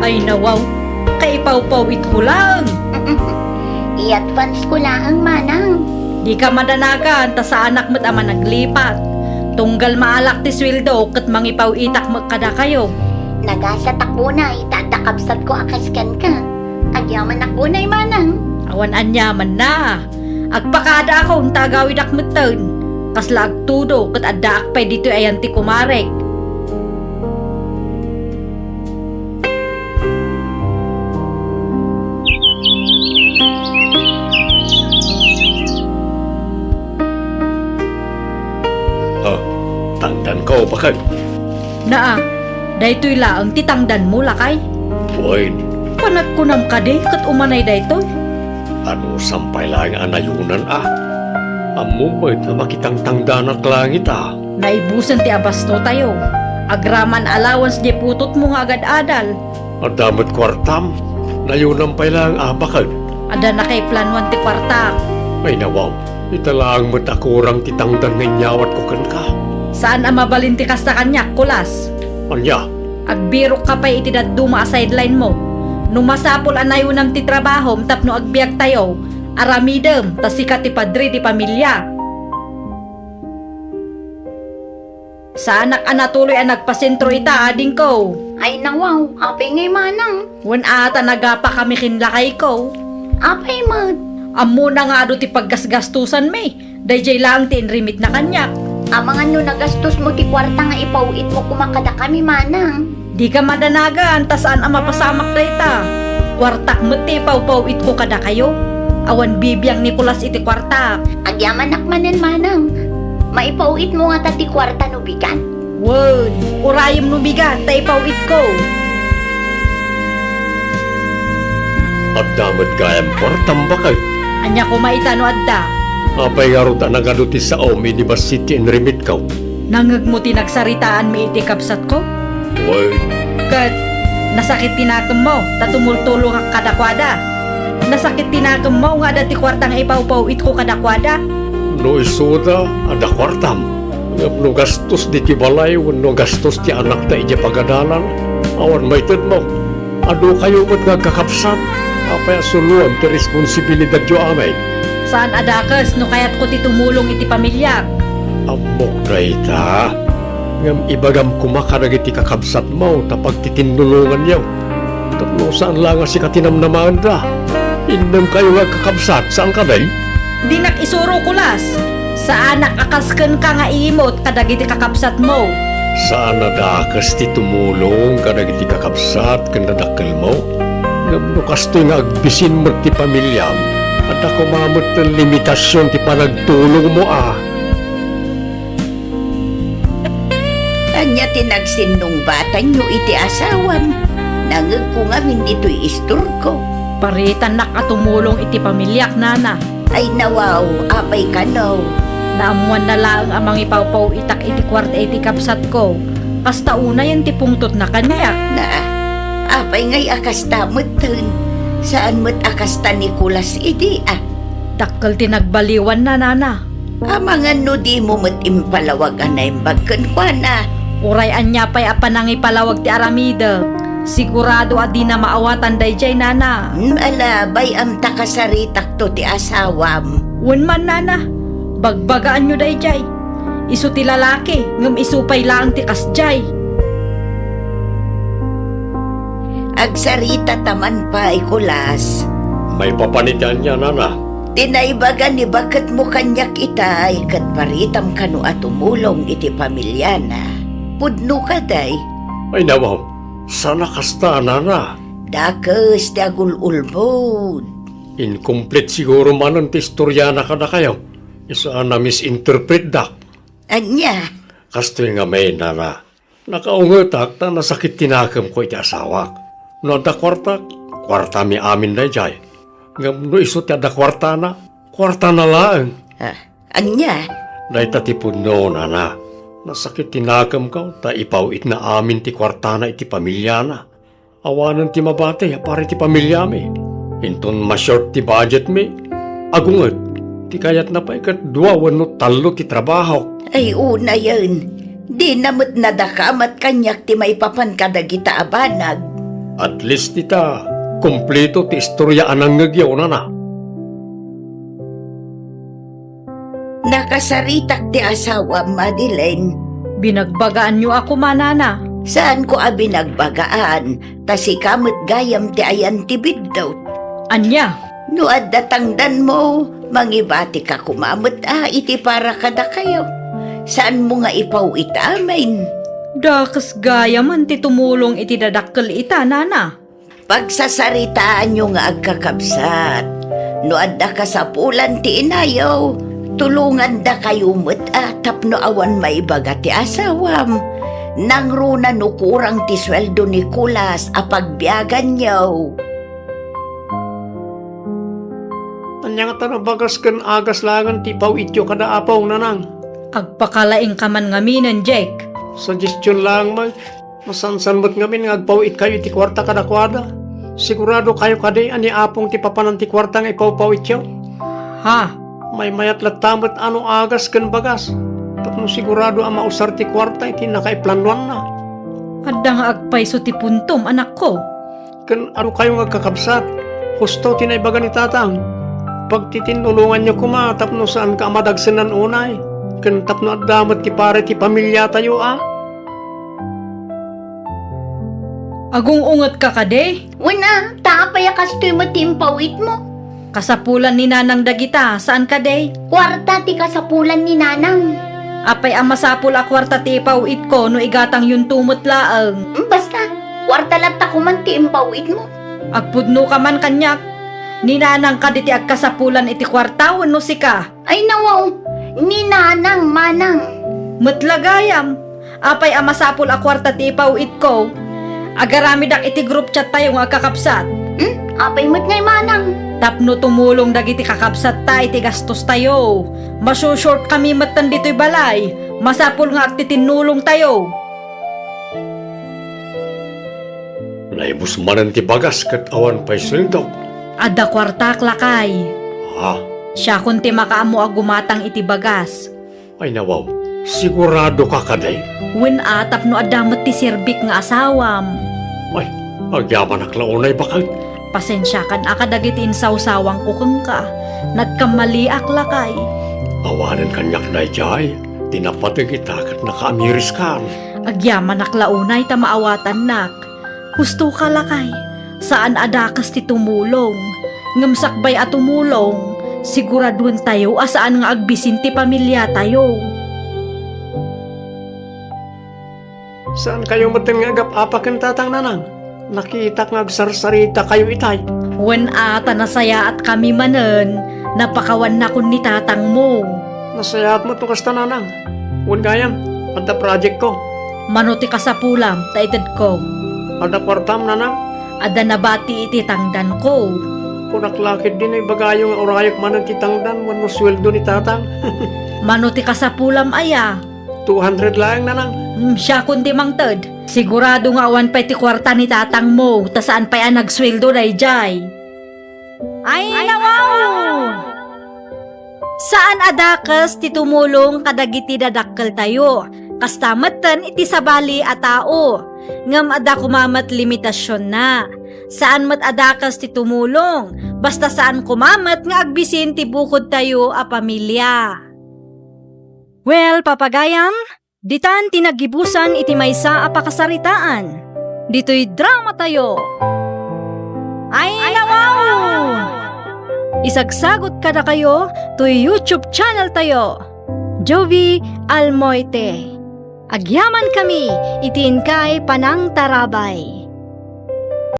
Ay, nawaw. Kaipawpaw-itko laeng. I-advance ko laeng, manang. Dika madanagan, ta saanak met a managlipat. Tunggal maalak ti sueldo ket mangipaw-itak met kadakayo. Nagasatak unay ta adda kabsatko a kas kenka. Agyamanak unay, manang. Awan aniamanna. Agpakadaakon ta agawidak metten. Kasla agtudo ket addaak pay ditoy ayan ti kumarek. Ah, tangdanko, baket. Naa, daytoy laeng ti tangdanmo, lakay? Wen. Panagkunam kadi ket umanay daytoy? Anusam pay laeng a nayonan a. Ammom met a makitangtangdanak langit a. Naibusen ti abastotayo. Agraman allowance diay putotmo nga agad-adal. Adda met kuartam. Nayonam pay laeng a, baket. Adda nakaiplanuan ti kuarta. Ay, nawaw. Ita laeng met a kurang ti tangdan nga inyawatko kenka. Saan a mabalin ti kasta kaniak, Kulas. Ania? Agbirokka pay iti dadduma a sideline mo. No masapul a nayonam ti trabahom tapno agbiagtayo, aramidem, ta sika ti padre di pamilia. Saanak a natuloy a nagpasentro ita, adingko. Ay, nawaw, apay ngay manang? Wen a, ta nagapakami ken lakayko. Apay met? Ammona nga adu ti paggasgastosanmi. Daydiay laeng ti inrimitna kaniak. Amangan no nagastosmo ti kuarta nga ipaw-itmo koma kadakami, manang. Dika madanagan, ta saan a mapasamak dayta. Kuartak met ti ipawpaw-itko kadakayo. Awan bibiang ni Kulas iti kuartak. Agyamanak manen, manang. Maipaw-itmo ngata ti kuarta no bigat? Wen, urayem no bigat ta ipaw-itko. Adda met gayam kuartam, baket. Ania koma ita no adda? Apay ngarud a nagadu ti saom idi bassit ti inrimitko? Nangngegmo ti nagsaritaanmi iti kabsatko? Wen. Ket nasakit ti nakemmo ta tumultulongak kadakuada. Nasakit ti nakemmo nga adda ti kuarta nga ipawpaw-itko kadakuada. No isuda, adda kuartam. Ngem no gastos ditoy balay wenno gastos ti anakta idiay pagadalan, awan maitedmo. Adukayo met nga agkakabsat. Apay a suloem ti responsibilidadyo amin? Saan a dakes no kayatko ti tumulong iti pamiliak. Ammok dayta. Ngem ibagam koma kadagiti kakabsatmo ta pagtitinnulonganyo. Tapno saan la nga sika ti namnamaenda. Innem kayo nga agkakabsat, saan kadi? Dinak isuro, Kulas. Saanak a kas kenka nga iimut kadagiti kakabsatmo. Saan a dakes ti tumulong kadagiti kakabsat ken nadakkelmo. Ngem no kastoy nga agbisin met ti pamiliam, adda koma met ti limitasion ti panagtulongmo a. Ania ti nagsinnungbatanyo iti asawam? Nangngegko ngamin ditoy istorko. Paritannak a tumulong iti pamiliak, nana. Ay, nawaw, apay kano? Naammoanna laeng a mangipawpaw-itak iti kuarta iti kabsatko. Kasta unayen ti pungtotna kaniak. Na, apay ngay a kasta metten? Saan met a kasta ni Kulas idi a? Dakkel ti nagbaliwanna, nana. Amangan no dimo met impalawag a naimbag kenkuana. Uray ania pay a panangipalawag ti aramidek, sigurado a dina maawatan daydiay, nana. Hmm, ala, bay-am ta kasaritakto ti asawam. Wen man, nana, bagbagaanyo daydiay. Isu ti lalaki, ngem isu pay laeng ti kasdiay. Agsarita ta man pay, Kulas. Maipapan iti ania, nana? Ti naibaga ni baketmo kaniak itay ket paritam kano a tumulong iti pamiliana. Pudno kadi? Ay, nawaw, saan a kasta, nana. Dakes ti agul-ulbod. Incomplete siguro manen ti istoriana kadakayo. Isu a na-misinterpretdak. Ania? Kastoy ngamin, nana. Nakaungetak ta nasakit ti nakemko iti asawak. No adda kuartak, kuartami amin daydiay. Ngem no isu ti adda kuartana, kuartana laeng. Ah, ania? Dayta ti pudno, nana. Nasakit ti nakemko ta ipaw-itna amin ti kuartana iti pamiliana. Awanen ti mabati a para iti pamiliami. Inton ma-short ti budgetmi, agunget. Ti kayatna pay ket dua wenno tallo ti trabahok. Ay, unayen. Dina met nadakamat kaniak ti maipapan kadagita a banag. At least ita, kompleto ti istoria a nangngegyo, nana. Nakasaritak ti asawam, Madeline. Binagbagaanyo a kumanana. Saanko a binagbagaan, ta sika met gayam ti ayan ti biddut. Ania? No adda tangdanmo, mangibatika koma met a iti para kadakayo. Saanmo nga ipaw-it amin. Dakes gayamen ti tumulong iti dadakkel ita, nana. Pagsasaritaanyo nga agkakabsat. No adda kasapulan ti inayo, tulongandakayo met a tapno awan maibaga ti asawam. Nangruna no kurang ti sueldo ni Kulas a pagbiaganyo. Ania ngata no bagas ken agas laengen ti ipaw-ityo kada apong, nanang? Agpakalaingka man ngaminen, Jake. Suggestion laeng, Mike. Masansan met ngamin nga agpaw-itkayo iti kuarta kadakuada. Siguradokayo kadi a ni Apong ti papanan ti kuarta nga ipawpaw-ityo? Ha? Maymayat latta met a no agas ken bagas, tapno sigurado a mausar ti kuarta iti nakaiplanoanna. Adda nga agpayso ti puntom, anakko. Ken adu kayo nga agkakabsat, husto ti naibaga ni Tatang. Pagtitinnulonganyo koma tapno saanka a madagsenan unay, ken tapno adda met ti para iti pamiliatayo a. Agung-ungetka kadi? Wen a, ta apay a kastoy met ti impaw-itmo? Kasapulan ni Nanang dagita, saan kadi? Kuarta ti kasapulan ni Nanang. Apay a masapul a kuarta ti ipaw-itko no igatangyonto met laeng? Mm, basta, kuarta latta koman ti impaw-itmo. Agpudnoka man kaniak. Ni Nanang kadi ti agkasapulan iti kuarta wenno sika? Ay, nawaw, ni Nanang, manang. Met la gayam, apay a masapul a kuarta ti ipaw-itko? Agaramidak iti group chat tayo nga agkakabsat. Hmm? Apay met ngay, manang? Tapno tumulong dagiti kakabsatta iti gastostayo. Masu-short kami metten ditoy balay. Masapul nga agtitinnulong tayo. Naibus manen ti bagas ket awan pay sueldo. Adda kuartak, lakay. Ha? Siakon ti makaammo a gumatang iti bagas. Ay, nawaw, siguradoka kadi? Wen a, tapno adda met ti serbik nga asawam. Ay, agyamanak la unay, baket. Pasensiakan a kadagiti insawsawangko kenka. Nagkammaliak, lakay. Awanen kaniak daydiay. Ti napateg ita ket nakaamiriskan. Agyamanak la unay ta maawatannak. Hustoka, lakay. Saan a dakes ti tumulong. Ngem sakbay a tumulong, siguraduentayo a saan nga agbisin ti pamiliatayo. Saankayo metten nga agap-apa ken tatang, nanang? Nakitak nga agsarsaritakayo itay. Wen a, ta nasayaatkami manen, napakawannakon ni tatangmo. Nasayaat met no kasta, nanang. Wen gayam, adda projectko. Mano ti kasapulam ta itedko? Adda kuartam, nanang? Adda nabati iti tangdanko. Kunak la ketdi no ibagayo nga urayek manen ti tangdan wenno sueldo ni tatang. Mano ti kasapulam aya? Two hundred laeng, nanang. Hmm, siakon ti mangted. Sigurado nga awan pay ti kuarta ni tatangmo, ta saan pay a nagsueldo daydiay. Ay, nawaw! Saan a dakes ti tumulong kadagiti dadakkeltayo. Kasta metten iti sabali a tao. Ngem adda koma met limitasionna. Saan met a dakes ti tumulong. Basta saan koma met nga agbisin ti bukodtayo a pamilia. Well, papagayam, ditan ti naggibusan iti maysa a pakasaritaan. Ditoy dramatayo. Ay, nawaw! Isagsagut kadakayo toy YouTube channel tayo, Jovie Almoite. Agyamankami iti inkay panangtarabay.